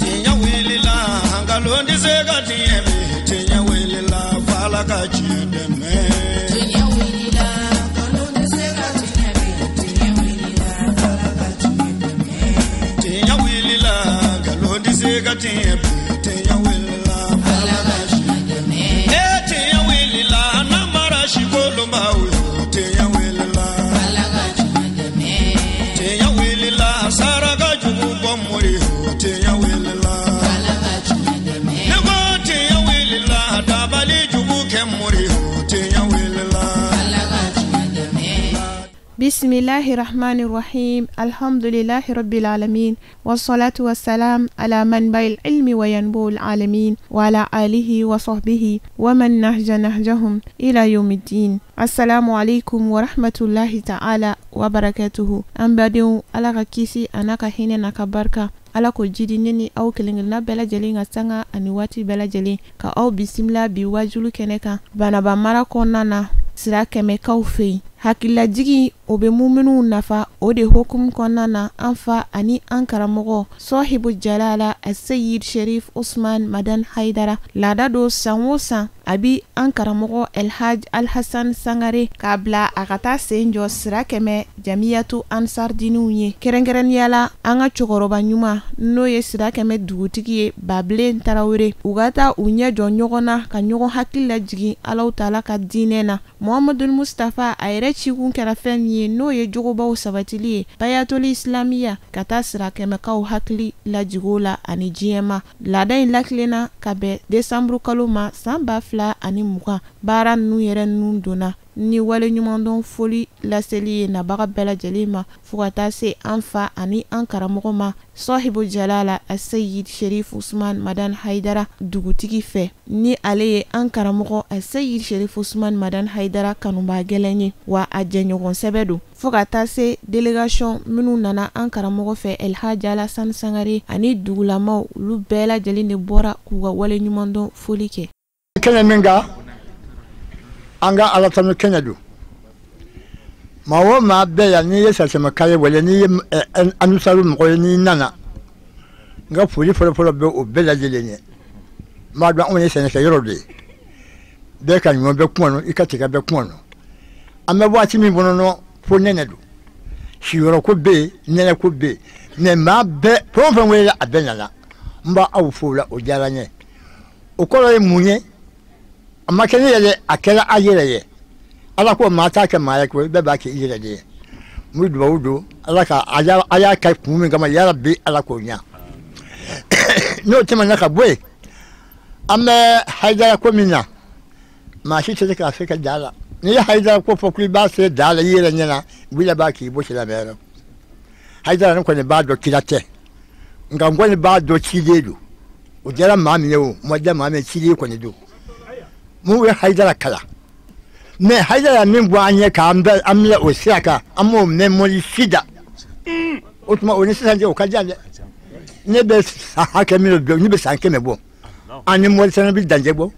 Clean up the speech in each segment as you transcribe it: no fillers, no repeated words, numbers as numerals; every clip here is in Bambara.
Tiɲɛ wulila nkalon tɛ se ka tiɲɛ bi tiɲɛ wulila f'Ala ka tiɲɛ dɛmɛ. Tiɲɛ wulila nkalon tɛ se ka tiɲɛ bi tiɲɛ wulila f'Ala ka tiɲɛ dɛmɛ. Tiɲɛ wulila nkalon tɛ se ka tiɲɛ bi tiɲɛ wulila f'Ala ka tiɲɛ dɛmɛ. Ee tiɲɛ wulila namara sikolonbaw yo tiɲɛ wulila f'Ala ka tiɲɛ dɛmɛ. Tiɲɛ wulila saraka jugu bɔ mori yo tiɲɛ wulila f'Ala ka tiɲɛ dɛmɛ. Ne ko tiɲɛ wulila dabali jugu kɛ mori yo tiɲɛ wulila f'Ala ka tiɲɛ dɛmɛ. Bismillahi rahmani rahim alhamdulillahi rabbil alamin wassalatu wassalam ala man bayil ilmi wa yanbul alamin wa ala alihi wa sahbihi wa man nahja nahjahum ila yawmiddin. Assalamu alaikum wa rahmatullahi ta'ala wa barakatuhu. An badenw, Ala ka kisi a n'a ka hinɛ n'a ka barika, Ala ko jidi ne ni aw kelenkelenna bɛɛ lajɛlen ka sanga ani waati bɛɛ lajɛlen ka aw bisimila bi wajulu kɛnɛ kan Banaba mara kɔnɔna na sira kɛmɛkaw fɛ yen. Hakililajigi o bɛ muminuw nafa, o de hukumu kɔnɔna na an fa ani an karamɔgɔ Sɔhibu Jalala Aseyid Sherif Usman Madan Haidara laada don san o san a bi an karamɔgɔ Elhaj Alhasan Sangare k'a bila a ka taa sen jɔ sira kɛmɛ Jamiyatu Ansardiniw ye, kɛrɛnkɛrɛnnenya la an ka cɛkɔrɔba ɲuman n'o ye sira kɛmɛ dugutigi ye Babilen Tarawele, u ka taa u ɲɛ jɔ ɲɔgɔn na ka ɲɔgɔn hakili lajigin Alahu taala ka diinɛ na. Muhamadul Mustafa a yɛrɛ cikun kɛra fɛn min ye n'o ye jogobaw sabatili ye bayatoli islamiya ka taa sira kɛmɛkaw hakili lajigin o la ani diɲɛma. Laada in lakilenna ka bɛn desanburu kalo ma san 2020. Baara ninnu yɛrɛ ninnu donna ni wale ɲumandɔn foli laseli ye nabaga bɛɛ lajɛlen ma fo ka taa se an fa ani an karamɔgɔ ma Sɔhibu Jalala Aseyid Sherif Usman Madan Haidara dugutigi fɛ, ni ale ye an karamɔgɔ Aseyid Sherif Usman Madan Haidara kanubaa gɛlɛn ye wa a jɛɲɔgɔn sɛbɛ don, fo ka taa se délégation minnu nana an karamɔgɔ fɛ Elhaji Alassane Sangare ani dugulamaw, olu bɛɛ lajɛlen de bɔra k'u ka wale ɲumandɔn foli kɛ. Kɛnɛ min kan an ka Ala tanu kɛnɛ don. Maa o maa bɛɛ yan n'i ye Sirakɛmɛka ye wala n'i ye Anusaru mɔgɔ ye n'i nana, n ka foli fɔlɔfɔlɔ bɛ o bɛɛ lajɛlen ye. N b'a dɔn anw ye sɛnɛkɛyɔrɔ de ye, bɛɛ ka ɲɔ bɛ kuma nɔ, i ka tiga bɛ kuma nɔ. An bɛ waati min kɔnɔ nɔ fo nɛnɛ don, siyɔrɔ ko bɛ yen, nɛnɛ ko bɛ yen, mɛ maa bɛɛ fɛn o fɛn welela a bɛɛ nana. N b'aw fo o la, o diyara n ye. O kɔrɔ ye mun ye? A ma kɛ ne yɛrɛ, a kɛra a yɛrɛ ye. Ala ko maa t'a kɛ maa ye koyi, bɛɛ b'a kɛ i yɛrɛ de ye. N bɛ dugawu don Ala ka a y'a kɛ kun min kama, yarabi Ala k'o ɲa. N'o tɛmɛna ka bɔ yen, an bɛ Hayidara ko min na, maa si tɛ se k'a se ka da la. N'i ye Hayidara ko fɔ k'i b'a se da la i yɛrɛ ɲɛna, wuli b'a k'i bɔ silamɛya la. Hayidara ne kɔni b'a dɔn kira tɛ, nka n kɔni b'a dɔn ciden don. O diyara maa min ye o, o ma diya maa min ye, ciden kɔni don. Mun ye Hayidara kalan? Mɛ Hayidara min bɔ an ɲɛ k'an bɛ an minɛ o sira kan, an m'o mɛn mɔli si da. O tuma o ni sisan cɛ o ka jan dɛ. Ne bɛ san hakɛ min dɔn, ne bɛ san 100 bɔ. An ni Mɔritani bɛ dancɛ bɔ,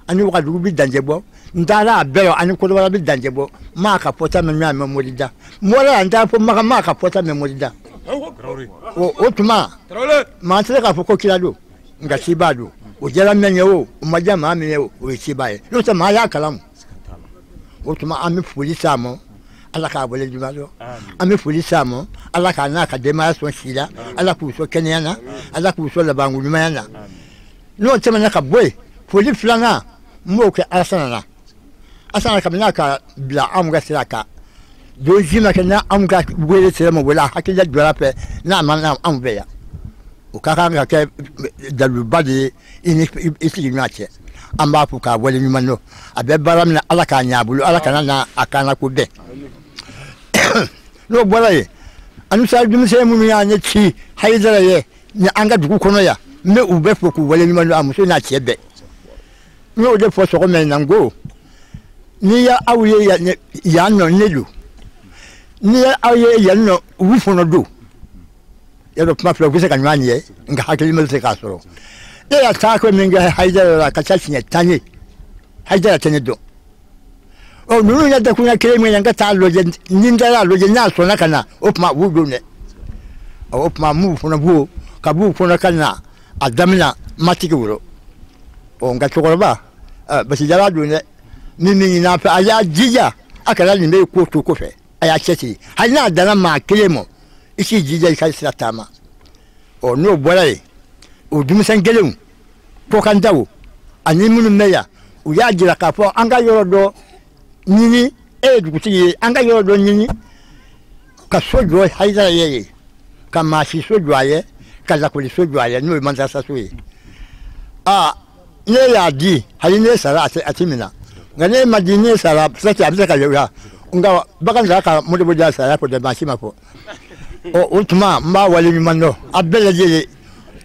an ni Wagadugu bɛ dancɛ bɔ, n taara a bɛɛ la, an ni Kɔdiwari bɛ dancɛ bɔ. N m'a ka fɔta mɛn ɲɔgɔn mɛn mɔli da. N bɔra yan n taara fo Maka, n m'a ka fɔta mɛn mɔli da. O tuma maa tɛ se k'a fɔ ko kira don, nka cibaa don. O diyara min ye o, o ma diya maa min ye o, o ye cibaa ye. N'o tɛ maa y'a kalamu. O tuma an bɛ foli s'a ma, Ala k'a wale ɲuman dɔn. An bɛ foli s'a ma, Ala k'a n'a ka denbaya sɔn si la, Ala k'u sɔn kɛnɛya na, Ala k'u sɔn labanko ɲumanya na. N'o tɛmɛna ka bɔ yen, foli filanan n b'o kɛ Alasana na. Alasana kabini a ka bila anw ka sira kan, don si ma kɛ n'anw ka wele sera ma wele a hakili jɔra fɛ n'a ma na anw fɛ yan. O ka kan ka kɛ daliluba de ye i ni i sigiɲɔgɔn cɛ. An b'a fɔ k'a wale ɲuman dɔn. A bɛ baara min na, Ala k'a ɲɛ a bolo, Ala kana na a kana ko bɛɛ. N'o bɔra yen, Anusa denmisɛn minnu y'an ɲɛ ci Hayidara ye ni an ka dugu kɔnɔ yan, n bɛ u bɛɛ fo k'u wale ɲuman dɔn, a muso n'a cɛ bɛɛ. N y'o de fɔ sɔgɔma in na, n ko n'i y'aw ye yan nɔ ne don, n'i y'aw ye yan nɔ u fana don. Yadɔ kuma filɛ, u bɛ se ka ɲɔgɔn ye, nka hakili ma se k'a sɔrɔ. Ne y'a taa ko min kɛ Hayidara la, a ka ca siɲɛ 10 ye. Hayidara tɛ ne dɔn. Ɔ ninnu ɲɛ dakunya kelen min ye, n ka taa lajɛ, ni n taara a lajɛ n'a sɔnna ka na, o tuma u don dɛ. O tuma m'u fana b'o ka b'u fana ka na a daminɛ matigi bolo. Ɔ nka cɛkɔrɔba basijala don dɛ, min ɲini a fɛ a y'a jija a kana nin bɛ ko to kɔfɛ, a y'a cɛsiri hali n'a danna maa kelen ma, i k'i jija i ka sira taama. Ɔ n'o bɔra yen, o denmisɛn kelenw kɔkantaw ani minnu bɛ yan, u y'a jira k'a fɔ an ka yɔrɔ dɔ ɲini, e ye dugutigi ye, an ka yɔrɔ dɔ ɲini ka so jɔ Hayidara ye, ka maasi so jɔ a ye, ka lakɔliso jɔ a ye, n'o ye madrasaso ye. Aa ne y'a di, hali ne sara a tɛ minɛ, nka ne ma di, ne sara peut-être a bɛ se ka yira, nka bagan sara ka Modibo Diarra saya fɔ dɛ, maa si ma fɔ. Ɔ o tuma n b'a waleɲuman dɔn a bɛɛ lajɛlen.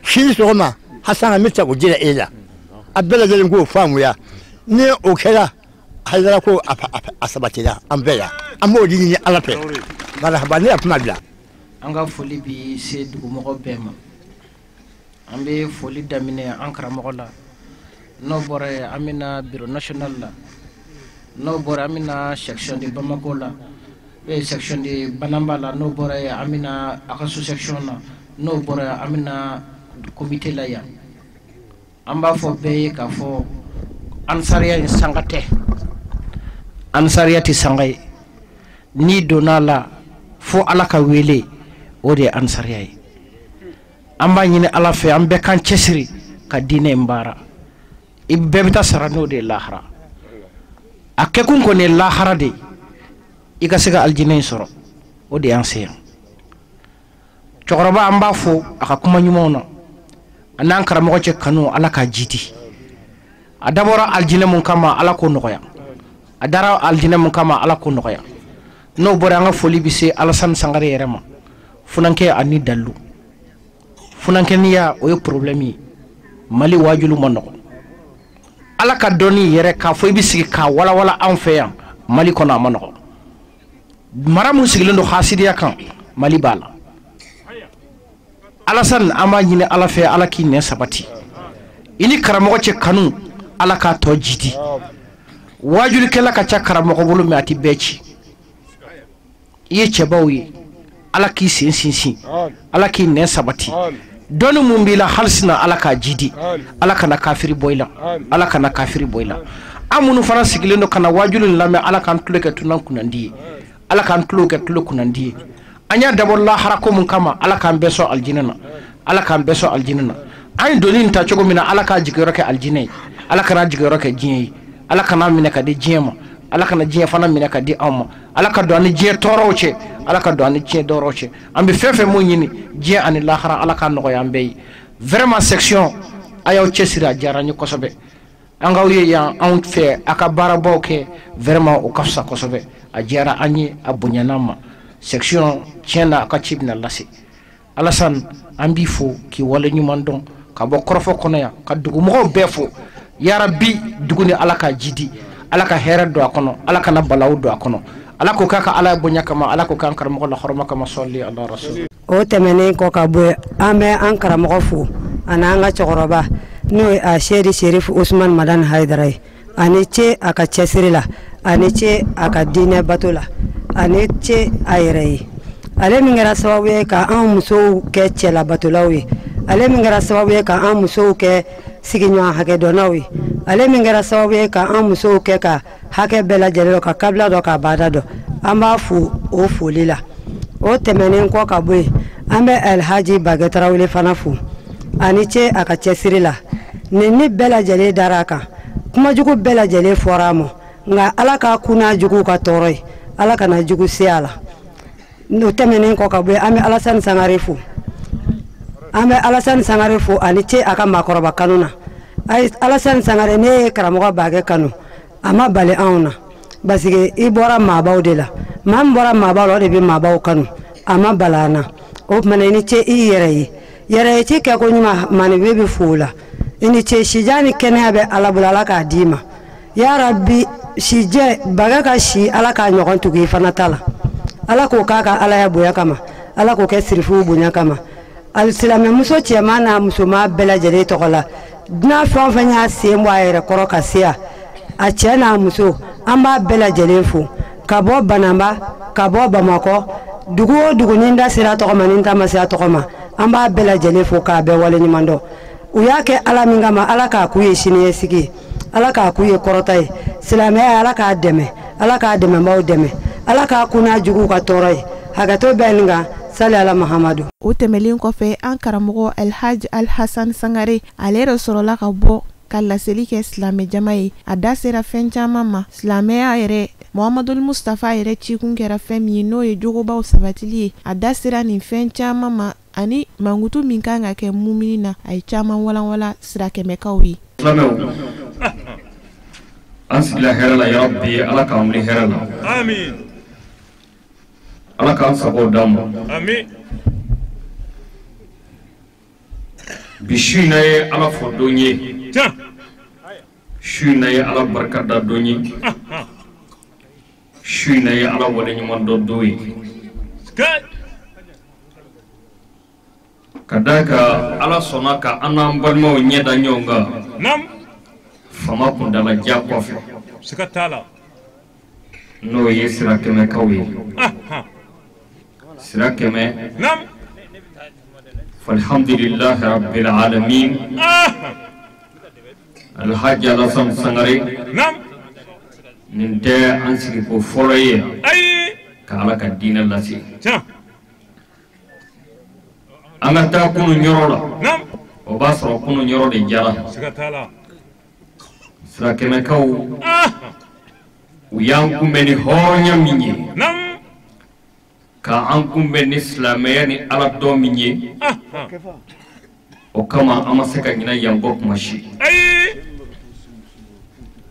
Sini sɔgɔma Hasana n bɛ taa o jira e la, a bɛɛ lajɛlen k'o faamuya. Ni o kɛra Hayidara ko a sabatira an bɛɛ yan, an b'o de ɲini Ala fɛ. Marahaba, ne y'a kuma bila. An ka foli bi se dugumɔgɔ bɛɛ ma. An bɛ foli daminɛ an karamɔgɔ la, n'o bɔra yen an bɛna bureau national la, n'o bɔra an bɛna section de Bamako la, section de Banamba la, n'o bɔra yen an bɛna a ka sous section na, n'o bɔra yen an bɛna comité la yan. An b'a fɔ bɛɛ ye k'a fɔ ansariya in sanga tɛ, ansariya tɛ sanga ye. N'i donna a la fo Ala ka wele, o de ye ansariya ye. An b'a ɲini Ala fɛ an bɛɛ k'an cɛsiri ka diinɛ in baara, i bɛɛ bɛ taa sara n'o de ye lahara. A kɛkun kɔni ye lahara de ye, i ka se ka alijinɛ in sɔrɔ, o de y'an se yan. Cɛkɔrɔba an b'a fo a ka kuma ɲumanw na, a n'an karamɔgɔ cɛ kanu Ala k'a jidi. A dabɔra alijinɛ mun kama Ala k'o nɔgɔya, a dara alijinɛ mun kama Ala k'o nɔgɔya. N'o bɔra an ka foli bɛ se Alasani Sangare yɛrɛ ma, funankɛ ani dalilu. Funankɛniya o ye problème ye, Mali waajulu ma nɔgɔn. Ala ka dɔnni yɛrɛ k'a fɔ i bɛ sigi k'a walawala anw fɛ yan Mali kɔnɔ, a ma nɔgɔn. Mara mun sigilen don hasidiya kan, Mali b'a la. Alasani an b'a ɲini Ala fɛ Ala k'i nɛn sabati, i ni karamɔgɔ cɛ kanu Ala k'a tɔ jidi. Waajulikɛla ka ca karamɔgɔ bolo mɛ a tɛ bɛɛ ci. I ye cɛbaw ye, Ala k'i sen sinsin, Ala k'i nɛn sabati. Dɔnni mun b'i la hali sini Ala k'a jidi, Ala kana kafiri bɔ i la, Ala kana kafiri bɔ i la. An minnu fana sigilen don ka na waajuli in lamɛn, Ala k'an tulo kɛ tunan kunnandi ye, Ala k'an tulo kɛ tulo kunnandi ye. An y'a dabɔ lahara ko mun kama, Ala k'an bɛɛ sɔn alijinɛ na, Ala k'an bɛɛ sɔn alijinɛ na. An ye doni in ta cogo min na, Ala k'a jigiyɔrɔ kɛ alijinɛ ye, Ala kana jigiyɔrɔ kɛ diɲɛ ye, Ala kana minɛ ka di diɲɛ ma, Ala kana diɲɛ fana minɛ ka di anw ma. Ala ka don an ni diɲɛ tɔɔrɔw cɛ, Ala ka don an ni diɲɛ tɔɔrɔw cɛ. An bɛ fɛn fɛn mun ɲini diɲɛ ani lahara, Ala k'a nɔgɔya an bɛɛ ye. Vraiment section a y'aw cɛsiri, a diyara n ye kosɛbɛ. An k'aw ye yan anw fɛ, a ka baarabaw kɛ, vraiment o ka fisa kosɛbɛ. A diyara an ye, a bonyana an ma. Section tiɲɛ na a ka ci bɛna lase. Alasani an b'i fo k'i wale ɲuman dɔn ka bɔ kɔrɔfɔ kɔnɔ yan, ka dugumɔgɔw bɛɛ fo. Yarabi dugu ni Ala ka jidi, Ala ka hɛrɛ don a kɔnɔ, Ala kana balawu don a kɔnɔ. Ala ko k'a ka Ala bonya kama, Ala ko k'an karamɔgɔ la hɔrɔma kama, sɔli ala rasul. O tɛmɛnen kɔ ka bɔ, an bɛ an karamɔgɔ fo ani an ka cɛkɔrɔba n'o ye a Seri Serif Usman Madani Hayidara ye. A ni ce a ka cɛsiri la, a ni ce a ka diinɛ bato la, a ni ce a yɛrɛ ye. Ale min kɛra sababu ye ka an musow kɛ cɛlabatolaw ye, ale min kɛra sababu ye ka an musow kɛ sigiɲɔgɔn hakɛdɔnnaw ye, ale min kɛra sababu ye ka an musow kɛ ka hakɛ bɛɛ lajɛlen dɔn, ka kabila dɔn, ka baada dɔn, an b'a fo o foli la. O tɛmɛnen kɔ ka bɔ yen, an bɛ Alhaji Bagɛ Tarawele fana fo, a ni ce a ka cɛsiri la. Nin ni bɛɛ lajɛlen dara a kan, kumajugu bɛɛ lajɛlen fɔra a ma, nka Ala k'a kun n'a juguw ka tɔɔrɔ ye, Ala kana jugu se a la. N'o tɛmɛnen kɔ ka bɔ yen, an bɛ Alasani Sangare fo, an bɛ Alasani Sangare fo, a ni ce a ka maakɔrɔba kanu na. Alasani Sangare, ne ye karamɔgɔ Bagɛ kanu, a ma bali anw na, parce que i bɔra maabaw de la, maa min bɔra maabaw la o de bɛ maabaw kanu, a ma bali an na. O tuma na i ni ce i yɛrɛ ye, yɛrɛ ye ci kɛko ɲuman maninfin bɛ fo o la. I ni ce, sijan ni kɛnɛya bɛ Ala bolo, Ala k'a d'i ma. Yarabi sijɛ Bagɛ ka si, Ala k'a ɲɔgɔn tugu i fana ta la. Ala k'o k'a ka Alaya bonya kama, Ala k'o kɛ sirifuw bonya kama. Alisilamɛmuso cɛman n'a musoman bɛɛ lajɛlen tɔgɔ la, dunan fɛn o fɛn y'a sen bɔ a yɛrɛ kɔrɔ ka se yan, a cɛ n'a muso, an b'a bɛɛ lajɛlen fo. Ka bɔ Bananba, ka bɔ Bamakɔ, Dugu o dugu ni n da sera a tɔgɔ ma, ni n ta ma se a tɔgɔ ma, an b'a bɛɛ lajɛlen fo k'a bɛɛ waleɲuman dɔn. U y'a kɛ Ala min kama, Ala k'a k'u ye siniɲɛsigi ye, Ala k'a k'u ye kɔrɔta ye. Silamɛya, Ala k'a dɛmɛ, Ala k'a dɛmɛbaaw dɛmɛ, Ala k'a kunna juguw ka tɔɔrɔ ye. Hakɛto bɛ nin kan. Sali ala Mahamadu. O tɛmɛlen kɔfɛ, an karamɔgɔ Alhaji Alhasan Sangare, ale yɛrɛ sɔrɔla ka bɔ ka laseli kɛ silamɛjama ye. A da sera fɛn caman ma, silamɛya yɛrɛ, Muhamadul Mustafa yɛrɛ cikun kɛra fɛn min ye, n'o ye jogobaw sabatili ye. A da sera nin fɛn caman ma ani mankutu min kan ka kɛ mumini na. A ye caman walanwala Sirakɛmɛkaw ye. Silamɛw, an sigila hɛrɛ la. Yarabi, Ala k'an wuli hɛrɛ la. Amin. Ala k'an sago d'an ma. Amin. Bi su in na ye Ala fo don ye. Tiɲɛ. Su in na ye Ala barika da don ye. Su in na ye Ala waleɲuman dɔn don ye. Kɛ. Ka d'a kan, Ala sɔnna ka an n'an balimaw ɲɛ da ɲɔgɔn kan fama kundalaja kɔfɛ. Siga t'a la. N'o ye Sirakɛmɛkaw ye. Sirakɛmɛ. Alhamdulillahi rabbil alamin. Alhaji Alassane Sangare. Nin tɛ an sigiko fɔlɔ ye Ayi. ka Ala ka diinɛ lase. Tiɲɛ. An ka taa kunun yɔrɔ la. O b'a sɔrɔ kunun yɔrɔ de jara. Siga t'a la. Sirakɛmɛkaw, u y'an kunbɛn ni hɔrɔnya min ye, ka an kunbɛn ni silamɛya ni Ala dɔn min ye, o kama an ma se ka ɲinɛ yan kɔ kuma si. Ayi.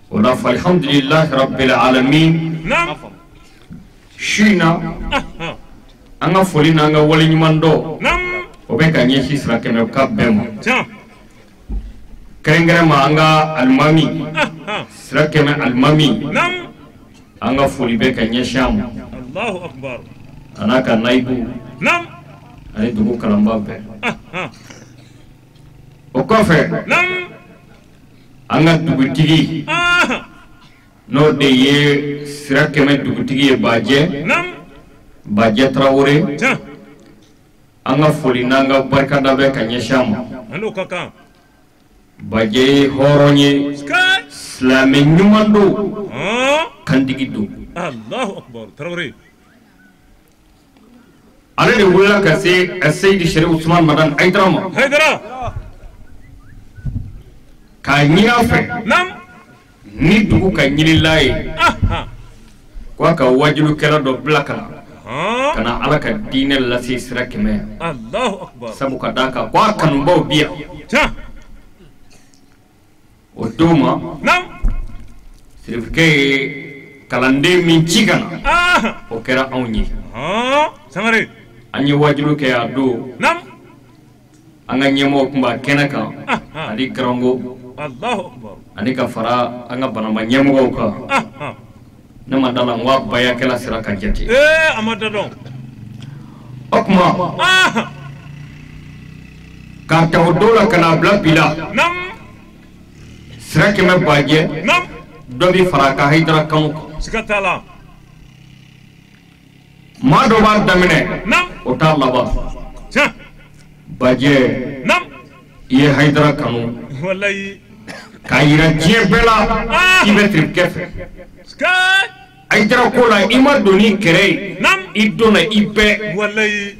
O la, alhamdulillahi rabbil alamin. Su in na, an ka foli n'an ka waleɲuman dɔn, o bɛ ka ɲɛsin Sirakɛmɛka bɛɛ ma. Tiɲɛ. Kɛrɛnkɛrɛn ma, an ka alimami, Sirakɛmɛ alimami, an ka foli bɛ ka ɲɛsin a ma. Allahu akbar. A n'a ka nayibu ani dugu kalanba bɛɛ. O kɔfɛ, an ka dugutigi, n'o de ye Sirakɛmɛ dugutigi ye, Bajɛ Bajɛ Tarawele, an ka foli n'an ka barikada bɛ ka ɲɛsin a ma. A n'o ka kan. Bajɛ ye hɔrɔn ye, silamɛ ɲuman don, kantigi don. Allahu akbar. Tarawele. Ale de wulila ka se Seyidi Sherif Usman Madani Hayidara ma. Hayidara. K'a ɲini a fɛ. Ni dugu ka ɲinila ye, ko a ka wajulukɛla dɔ bila ka na, ka na Ala ka diinɛ lase Sirakɛmɛ yan. Allahu akbar. Sabu ka d'a kan ko a kanubaw bi yan. Tiɲɛ. O don ma, Sirifikɛ ye kalanden min ci ka na, o kɛra anw ye. Sangare. An ye wajulu kɛ a don. An ka ɲɛmɔgɔw tun b'a kɛnɛ kan, ani Garango, Allahu akbar. ani ka fara an ka banama ɲɛmɔgɔw kan. Ne ma da la n ko a bayakɛla sera ka jate. Ee, a ma da dɔn. O tuma, k'a ta o don la ka n'a bila bi la, Sirakɛmɛ Bajɛ, dɔ bi fara a ka Hayidara kanu kan. Siga t'a la. Maa dɔ b'a daminɛ, o t'a laban. Tiɲɛ. Bajɛ, i ye Hayidara kanu Walayi. k'a yira diɲɛ bɛɛ la i bɛ Sirikɛ fɛ. Hayidara ko la, i ma don ni kɛrɛ ye, i donna i bɛɛ. Walayi.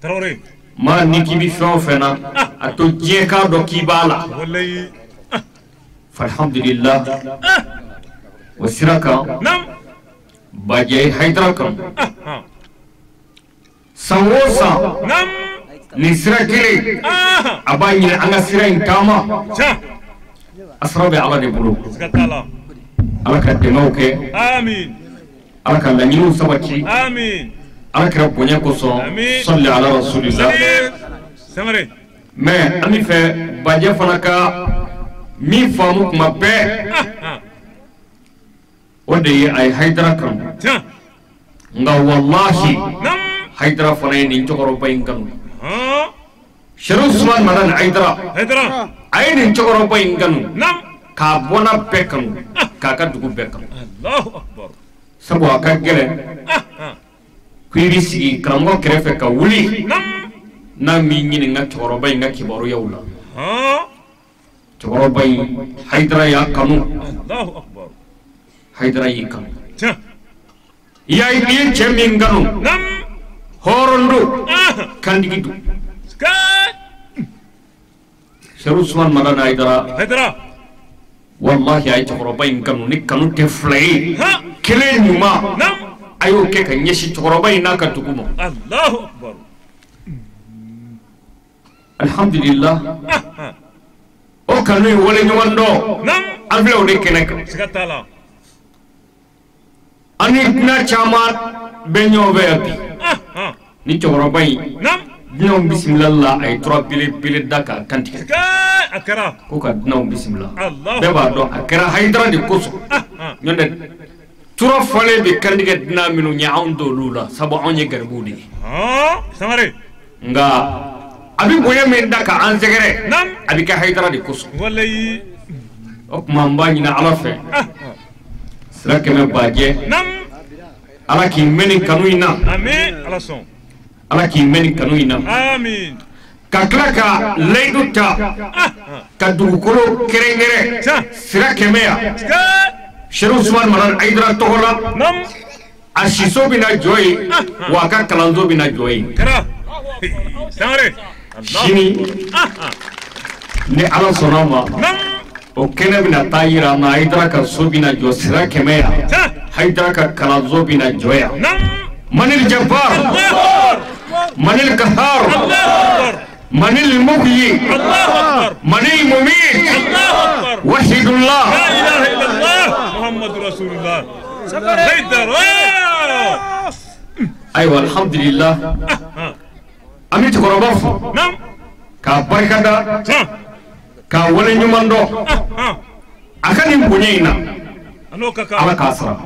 Tarawele. Maa ni k'i bɛ fɛn o fɛn na, a to diɲɛ k'a dɔn k'i b'a la. Walayi. Alhamdulillah, o sira kan, Bajɛ ye Hayidara kanu. San o san, nin sira kelen, a b'a ɲini an ka sira in taama. A sira bɛ Ala de bolo. Siga t'a la. Ala ka dɛmɛw kɛ. Amin. Ala ka laɲiniw sabati. Amin. Ala kɛra bonya kosɔn. Amin. Sɔli ala rasulillah. Sangare. Mais an bɛ fɛ Bajɛ fana ka min faamu kuma bɛɛ, o de ye a ye Hayidara kanu. Nka walahi, Hayidara fana ye nin cɛkɔrɔba in kanu. Sherif Usman Madani Hayidara, a ye nin cɛkɔrɔba in kanu k'a bɔnna bɛɛ kanu, k'a ka dugu bɛɛ kanu. Allahu akbar. Sabu a ka gɛlɛn. Ko i b'i sigi karamɔgɔ kɛrɛfɛ ka wuli n'a m'i ɲininka cɛkɔrɔba in ka kibaruyaw la. Cɛkɔrɔba in Hayidara y'a kanu. Hayidara y'i kanu. I ye cɛ min kanu, hɔrɔn don, kantigi don. Serifu Usumani Madani Hayidara, walahi a ye cɛkɔrɔba in kanu ni kanu tɛ fila ye, kelen ɲuman a y'o kɛ ka ɲɛsin cɛkɔrɔba in n'a ka dugu ma. Alhamdulillah, o kanu in waleɲuman dɔn, an filɛ o de kɛnɛ kan. An ni dunan caman bɛ ɲɔgɔn fɛ yan bi. Ni cɛkɔrɔba in, dunanw bisimila la, a ye tura belebele da k'a kantigɛ. Ko ka dunanw bisimila. Bɛɛ b'a dɔn a kɛra Hayidara de kosɔn. N'o tɛ tura fɔlen bɛ kantigɛ dunan minnu ɲɛ, anw t'olu la, sabu anw ye garibuw de ye. Nka a bɛ bonya min da k'an sɛgɛrɛ, a bɛ kɛ Hayidara de kosɔn. O tuma n b'a ɲini Ala fɛ, sira kɛmɛ bajɛ, Ala k'i mɛn nin kanu in na. Ala k'i mɛn nin kanu in na. Ka tila ka layidu ta ka dugukolo kɛrɛnkɛrɛn sira kɛmɛ yan Serifu Usumani Madani Hayidara tɔgɔ la. A siso bɛna jɔ yen, wa a ka kalanso bɛna jɔ yen. Sini ni Ala sɔnna a ma, o kɛnɛ bɛna taa yira an na. Hayidara ka so bɛna jɔ sira kɛmɛ yan, Hayidara ka kalanso bɛna jɔ yan. Manil Jabbar, Manil Kahar, Manil Muhyi, Manil Mumit, Wahidullah. La ilaha illallah, Muhammadu Rasulullah. Ayiwa, alhamdulillah, an bɛ cɛkɔrɔba fo k'a barikada, k'a waleɲuman dɔn a ka nin bonya in na. Ala k'a sara.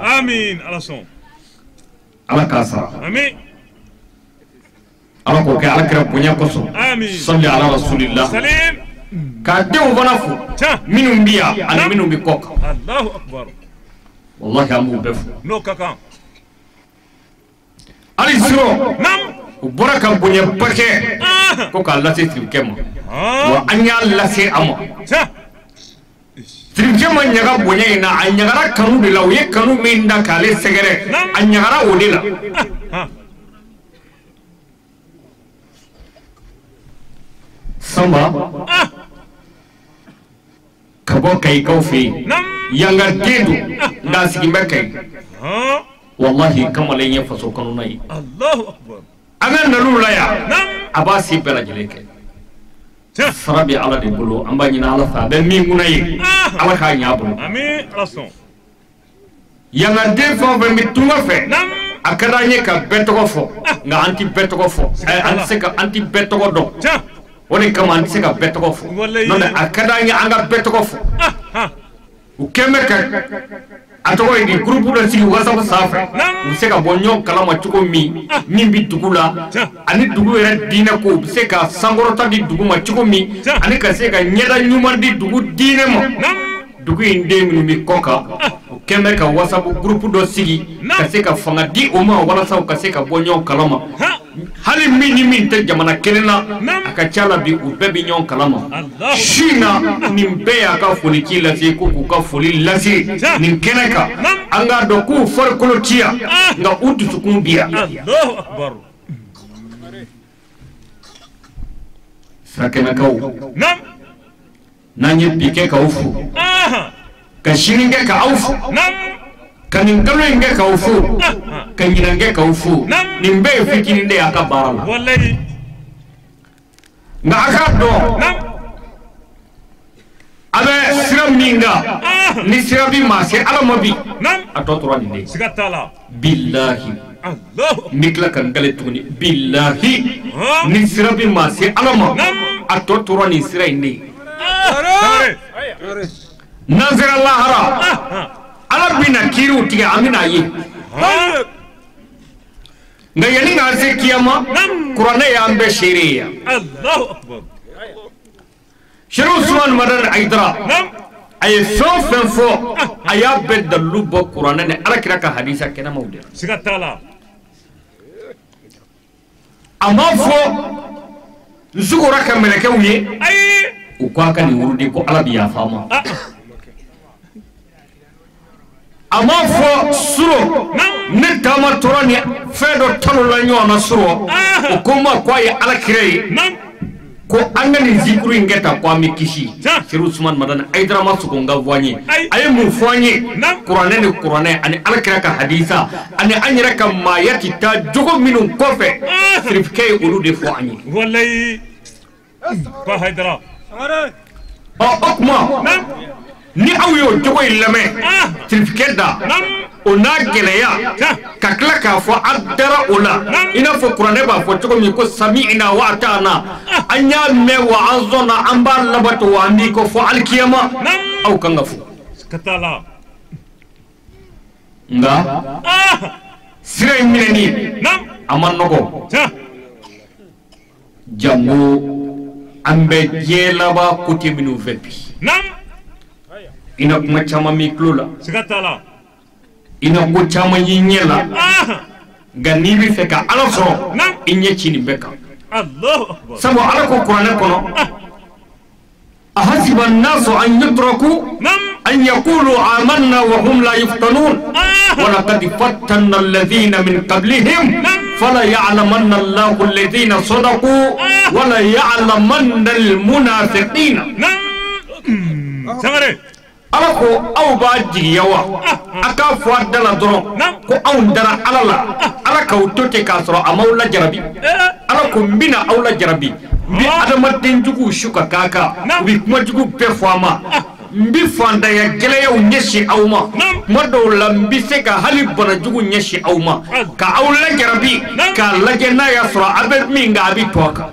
Ala k'a sara. Ala k'o kɛ Ala kɛra bonya kosɔn. Sali ala rasulillah. K'a denw fana fo, minnu bɛ yan ani minnu bɛ kɔ kan. Walahi an b'u bɛɛ fo. Hali surɔ u bɔra ka bonyaba kɛ ko k'a lase sirikɛ ma, wa an y'a lase a ma. Sirikɛ ma ɲaga bonya in na, a ɲagara kanu de la. U ye kanu min da k'ale sɛgɛrɛ, a ɲagara o de la. Sanba ka bɔ Kayikaw fɛ yen, yanga den don, nka a sigin bɛ Kayi. Walahi kamalen ye faso kanuna ye. An ka naliw la yan, a b'a se bɛɛ lajɛlen kɛ. Sara bɛ Ala de bolo, an b'a ɲini Ala fɛ, a bɛ min kunna ye, Ala k'a ɲɛ a bolo. Yangaden fɛn o fɛn bɛ tunga fɛ, a ka d'an ye ka bɛɛ tɔgɔ fɔ, nka an tɛ bɛɛ tɔgɔ fɔ, an tɛ se ka, an tɛ bɛɛ tɔgɔ dɔn. O de kama an tɛ se ka bɛɛ tɔgɔ fɔ. N'o tɛ a ka d'an ye an ka bɛɛ tɔgɔ fɔ. U kɛn bɛ ka a tɔgɔ ye di, gurupu dɔ sigi WhatsApp sanfɛ, u bɛ se ka bɔ ɲɔgɔn kalama cogo min, min bɛ dugu la, ani dugu yɛrɛ diinɛ ko, u bɛ se ka sankɔrɔta di dugu ma cogo min, ani ka se ka ɲɛda ɲuman di dugu diinɛ ma. Dugu in den minnu bɛ kɔ kan, u kɛn bɛ ka WhatsApp gurupu dɔ sigi ka se ka fanga di o ma, walasa u ka se ka bɔ ɲɔgɔn kalama. Hali min ni min tɛ jamana kelen na, a ka ca la bi u bɛɛ bɛ ɲɔgɔn kalama. Su in na, nin bɛɛ y'a ka foli ci lase, ko k'u ka foli lase nin kɛnɛ kan. An k'a dɔn k'u farikolo ci yan, nka u dusukun bi yan. Sirakɛnɛkaw, n'an ye bi kɛ k'aw fo, ka sini kɛ k'aw fo, ka nin kalo in kɛ k'aw fo, ka ɲinan kɛ k'aw fo, nin bɛɛ ye fitinin de ye a ka baara la. Nka a k'a dɔn, a bɛ sira min kan, ni sira bi maa se Ala ma bi, a tɔ tora nin de ye. Bilahi, n bɛ tila ka n kale tuguni, bilahi, ni sira bi maa se Ala ma, a tɔ tora nin sira in de ye. N'an sera lahara, Ala bɛna kiiriw tigɛ, an bɛna ye. Nka yanni k'an se kiyama, kuranɛ y'an bɛɛ seere ye yan. Serifu Usumani Madani Hayidara, a ye fɛn o fɛn fɔ, a y'a bɛɛ dalilu bɔ kuranɛ ni Ala kira ka hadisa kɛnɛmaw de la. A m'a fɔ n sugora ka mɛlɛkɛw ye u k'a ka nin wurudi ko Ala bi yafa a ma. A m'a fɔ suro ne taama tora ni fɛn dɔ talo la ɲɔgɔn na suro o ko n ma ko a ye Ala kira ye ko an ka nin zikuru in kɛ tan ko an bɛ kisi. Serifu Usumani Madani Hayidara ma sogo n ka fɔ an ye a ye mun fɔ an ye kuranɛ ni kuranɛ ani Ala kira ka hadisa ani an yɛrɛ ka maaya ti taa jogo minnu kɔfɛ sirifukɛ ye olu de fɔ an ye. Walayi ba Hayidara. Ɔ o tuma ni aw y'o jogo in lamɛn sirifukɛ da o n'a gɛlɛya ka tila k'a fɔ an dara o la i n'a fɔ kuranɛ b'a fɔ cogo min ko sami'ina wa ata'na an y'a mɛn wa an sɔnna an b'a labato wa an b'i kɔ fɔ alikiyama aw kan ka fo. Nka sira in minɛni a ma nɔgɔ jango an bɛ diɲɛ laban kote minnu fɛ bi. I na kuma caman m'i tulo la. I na ko caman y'i ɲɛ la. Nka n'i bɛ fɛ ka Ala sɔrɔ i ɲɛ ci nin bɛɛ kan. Sabu Ala ko kuranɛ kɔnɔ ahasiba nnasu an yutraku an yaqulu amanna wa hum la yuftanun wa laqad fattanna alladhina min qablihim fala ya'lamanna Allahu alladhina sadaqu wa la ya'lamanna almunafiqina. Ala ko aw b'a jigiya wa a k'a fɔ a da la dɔrɔn ko anw dara Ala la Ala k'aw to ten k'a sɔrɔ a m'aw lajarabi. Ala ko n bɛna aw lajarabi n bɛ adamaden juguw su ka k'a kan u bɛ kuma jugu bɛɛ fɔ a ma n bɛ fantanya gɛlɛyaw ɲɛsin aw ma kuma dɔw la n bɛ se ka hali bana jugu ɲɛsin aw ma ka aw lajarabi k'a lajɛ n'a y'a sɔrɔ a bɛ min kan a bɛ to a kan.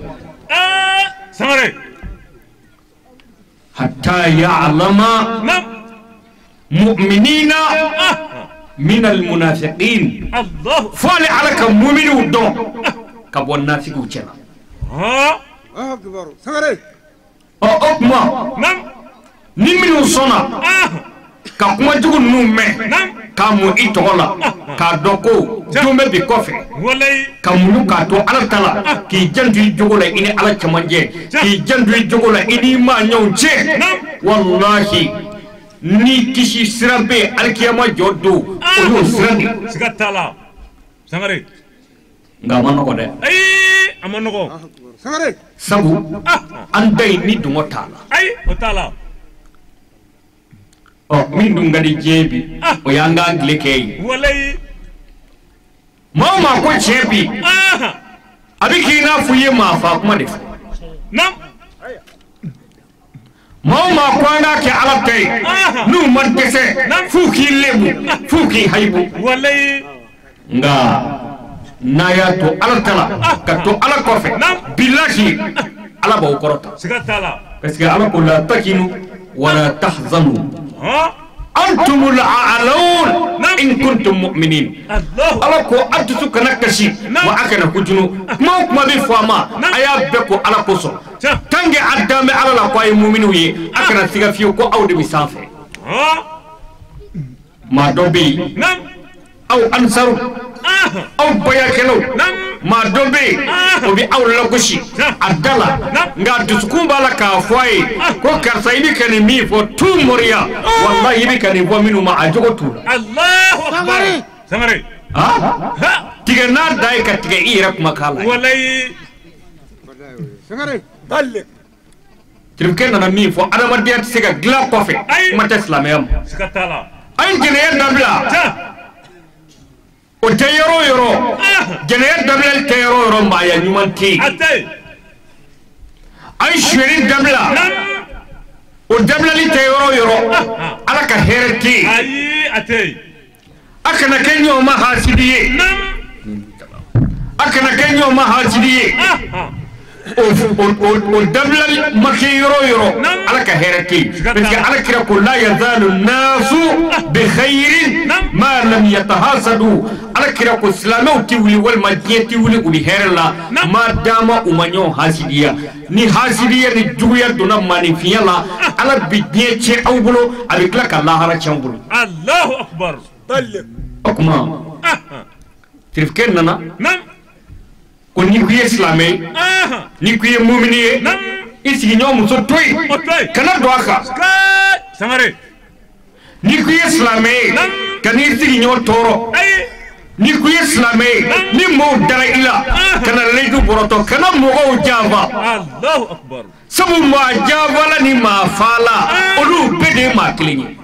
Hatta ya'lama mu'minina min al-munafiqin. Fo ale Ala ka muminiw dɔn ka bɔ nafigiw cɛla. Ɔ o tuma ni minnu sɔnna ka kuma jugu ninnu mɛn k'a mun i tɔgɔ la k'a dɔn ko don bɛ bi kɔfɛ ka muɲu k'a to Ala ta la k'i janto i jogo la i ni Ala cɛmancɛ k'i janto i jogo la i n'i maaɲɔgɔnw cɛ walahi ni kisi sira bɛ yen alikiyama jɔ don o y'o sira de ye. Siga t'a la Sangare. Nka a ma nɔgɔ dɛ. Ayi a ma nɔgɔ. Sangare. Sabu an da in ni dungɔ t'a la. Ayi o t'a la. Ɔ min dun ka di diɲɛ bi o y'an k'an tile kɛ ye. Walayi. Maa o maa ko tiɲɛ bi a bɛ k'i n'a fɔ i ye maa fa kuma de fɔ. Maa o maa ko an k'a kɛ Ala ta ye n'u ma dɛsɛ f'u k'i lebu f'u k'i hayibu. Walayi. Nka n'a y'a to Ala ta la ka to Ala kɔfɛ bilahi Ala b'aw kɔrɔta. Siga t'a la. Parce que Ala ko la takinu wala tahzanu. Antumul a'laun in kuntum mu'minin. Ala ko a dusu kana kasi wa a kana kujunu kuma o kuma bɛ fɔ a ma a y'a bɛɛ ko Ala kosɔn tant que a dan bɛ Ala la ko a ye muminiw ye a kana siga fiyewu ko aw de bɛ sanfɛ. Maa dɔ bɛ yen aw ansaru aw bayakɛlaw maa dɔ bɛ yen o bɛ aw lagosi a da la nka dusukun b'a la k'a fɔ a ye ko karisa i bɛ ka nin min fɔ tu moriya walahi i bɛ ka nin fɔ minnu ma a jogo t'u la. Alahu akbar. Sangare. Tigɛ n'a da ye ka tigɛ i yɛrɛ kumakan la. Walayi. Sangare. Tirikɛ nana min fɔ adamadenya tɛ se ka dilan kɔfɛ kuma tɛ silamɛya ma. Siga t'a la. A ye jɛnɛya dabila. O tɛ yɔrɔ o yɔrɔ jɛnɛya dabilali tɛ yɔrɔ o yɔrɔ maaya ɲuman tɛ yen. A ye sonyɛli dabila o dabilali tɛ yɔrɔ o yɔrɔ Ala ka hɛrɛ tɛ yen. Ayi a tɛ yen. A kana kɛ ɲɔgɔn ma hasidi ye. A kana kɛ ɲɔgɔn ma hasidi ye. O dabilali ma kɛ yɔrɔ o yɔrɔ Ala ka hɛrɛ tɛ yen. Parce que Ala kira ko la yazalu naasu bi khayrin ma lam yatahasadu. Ala kira ko silamɛw tɛ wuli walima diɲɛ tɛ wuli u bɛ hɛrɛ la ma dama u ma ɲɔgɔn hasidiya. Ni hasidiya ni juguya donna maaninfinya la Ala bɛ diɲɛ tiɲɛ aw bolo a bɛ tila ka lahara tiɲɛ aw bolo. Alahu akbar. O tuma tirikɛ nana ko Ko n'i ko i ye silamɛ ye, n'i ko i ye mumini ye, i sigiɲɔgɔn muso to yen, kana don a kan. Sangare. N'i ko i ye silamɛ ye, ka n'i sigiɲɔgɔn tɔɔrɔ. N'i ko i ye silamɛ ye, ni mɔgɔw dara i la, kana layidu bɔrɔtɔ, kana mɔgɔw janfa. Allahu akbar. Sabu maa janfala ni maa faala, olu bɛɛ de ye maa kelen ye.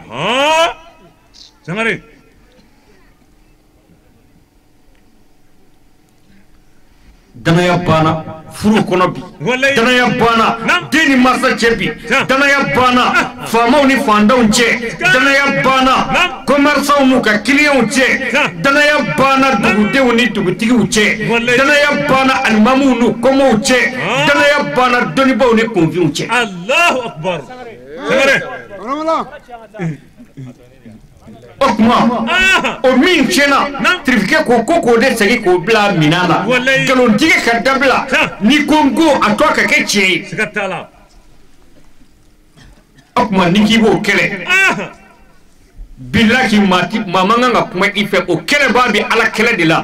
Sangare. Danaya banna furu kɔnɔ bi, danaya banna den ni mansa cɛ bi, danaya banna faamaw ni faantanw cɛ, danaya banna commerçants n'u ka clients cɛ, danaya banna dugudenw ni dugutigiw cɛ, danaya banna alimamuw n'u kɔmɔw cɛ, danaya banna dɔnnibaw ni kunfinw cɛ. Allahu akbar. Sangare. O tuma o min tiɲɛna, tirifike ko k'o de segin k'o bila minɛn na, nkalontigɛ ka dabila, n'i ko n ko a to a ka kɛ tiɲɛ ye. Siga t'a la. O tuma n'i k'i b'o kɛlɛ, bilahi maa man kan ka kuma i fɛ, o kɛlɛ b'a bi Ala kɛlɛ de la.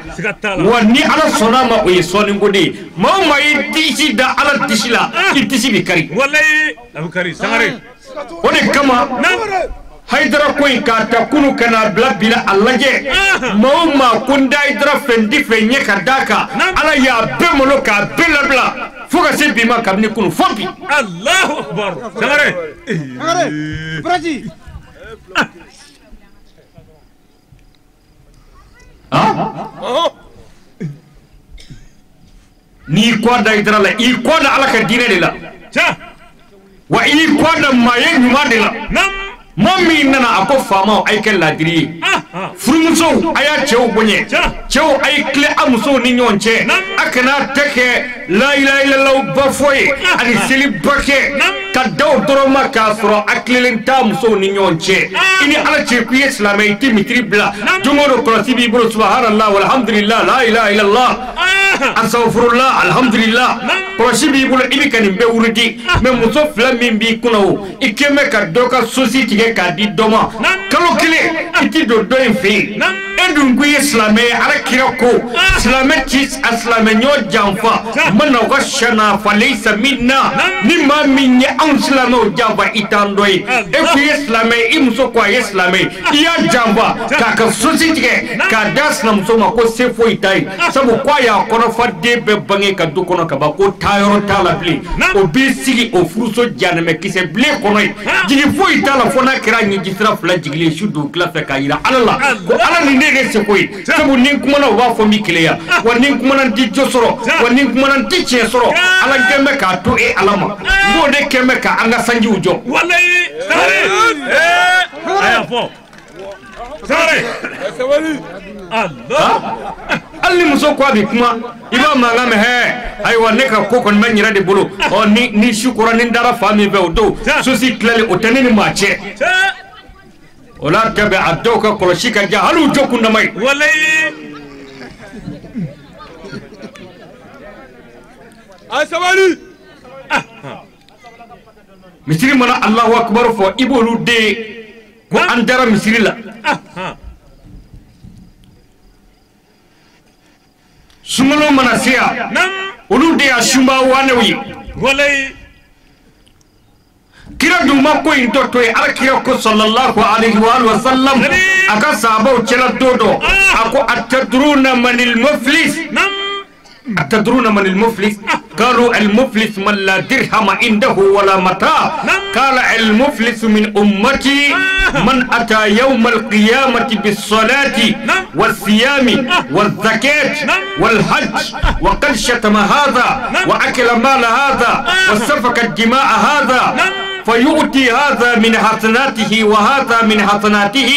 Wa ni Ala sɔnna a ma, o ye sɔnniko de ye. Maa o maa y'i disi da Ala disi la, i disi bɛ kari. Walayi a bɛ kari. Sangare. O de kama Hayidara ko in k'a ta kunu ka n'a bila bi la, a lajɛ maa o maa ko n da Hayidara fɛ, n ti fɛ ɲɛ ka d'a kan, Ala y'a bɛɛ malo k'a bɛɛ labila fo ka se bi ma, kabini kunu fo bi. Allahu akbar. Sangare. Sangare. Baraji. N'i kɔ da Hayidara la, i kɔ da Ala ka diinɛ de la, wa i kɔ da maa ye ɲuman de la. Maa min nana a ko faamaw a ye kɛ laadiri ye, furumusow a y'a cɛw bonya, cɛw a ye tile a musow ni ɲɔgɔn cɛ, a kana tɛ kɛ layilayilalaw ba fɔ ye ani seli ba kɛ ka da o dɔrɔn ma k'a sɔrɔ a tilelen t'a musow ni ɲɔgɔn cɛ. I ni Ala cɛ k'i ye silamɛ, i tɛ mitiri bila, don o don kɔlɔsi b'i bolo, subhanallah walhamdulillah la ilaha illallah asawfurullah alhamdulillah, kɔlɔsi b'i bolo, i bɛ ka nin bɛɛ wurudi. Mɛ muso fila min b'i kunna o, i kɛn bɛ ka dɔ ka sosi tigɛ k'a di dɔ ma kalo kelen, i ti don dɔ in fɛ yen. E dun ko i ye silamɛ ye, Ala kira ko silamɛ ti a silamɛ ɲɔgɔn janfa, man aw ka sana falaysa minna, ni maa min ye anw silamɛw janfa i t'an dɔ ye. E ko i ye silamɛ ye, i muso ko a ye silamɛ ye, i y'a janfa k'a ka sosi tigɛ k'a d'a sinamuso ma ko se foyi t'a ye, sabu k'a y'a kɔnɔfa den bɛɛ bange ka du kɔnɔ ka ban, ko taayɔrɔ t'a la bilen, o b'i sigi o furuso janɛmɛkisɛ bilen kɔnɔ yen, jigi foyi t'a la fo n'a kɛra ɲɛjisira fila jigilen su dugutila fɛ k'a yira Ala la ko Ala ni ne de seko ye, sabu ni n kumana u b'a fɔ n b'i keleya, wa ni n kumana n ti jo sɔrɔ, wa ni n kumana n ti tiɲɛ sɔrɔ, Ala kɛn bɛ k'a to e Ala ma, n b'o de kɛn bɛ k'an ka sanjiw jɔ. Walayi. Sangare. A y'a fɔ. Sangare. Allah. Hali ni muso ko a bɛ kuma, i b'a mankan mɛn, hɛ ayiwa ne ka ko kɔni bɛ n yɛrɛ de bolo, ɔ ni su kora ni n dara fa min fɛ o don sosi tilali o tɛ ne ni maa cɛ. O la tɛ bɛn a dɔw ka kɔlɔsi ka jan hali u jɔ kundama ye. Walayi. A sabali. Misiri mana Alahu akibaru fɔ, i b'olu den ye ko an dara misiri la. Sunkalo mana se yan, olu de y'a sunba wanew ye. Walayi. Kira dun ma ko in tɔ to yen, Ala kira ko sallallahu alayhi wa sallam a ka sahabaw cɛla don dɔ, a ko atadruna manil muflis, atadruna manil muflis, qalu al muflis man la dirhama indahu wala mata, qala al muflis min ummati man ata yawm al qiyamati bis salati was siyami waz zakat wal hajj wa qad shatama hadha wa akala mala hadha wa safaka dimaa hadha فيؤتي هذا من حسناته وهذا من حسناته،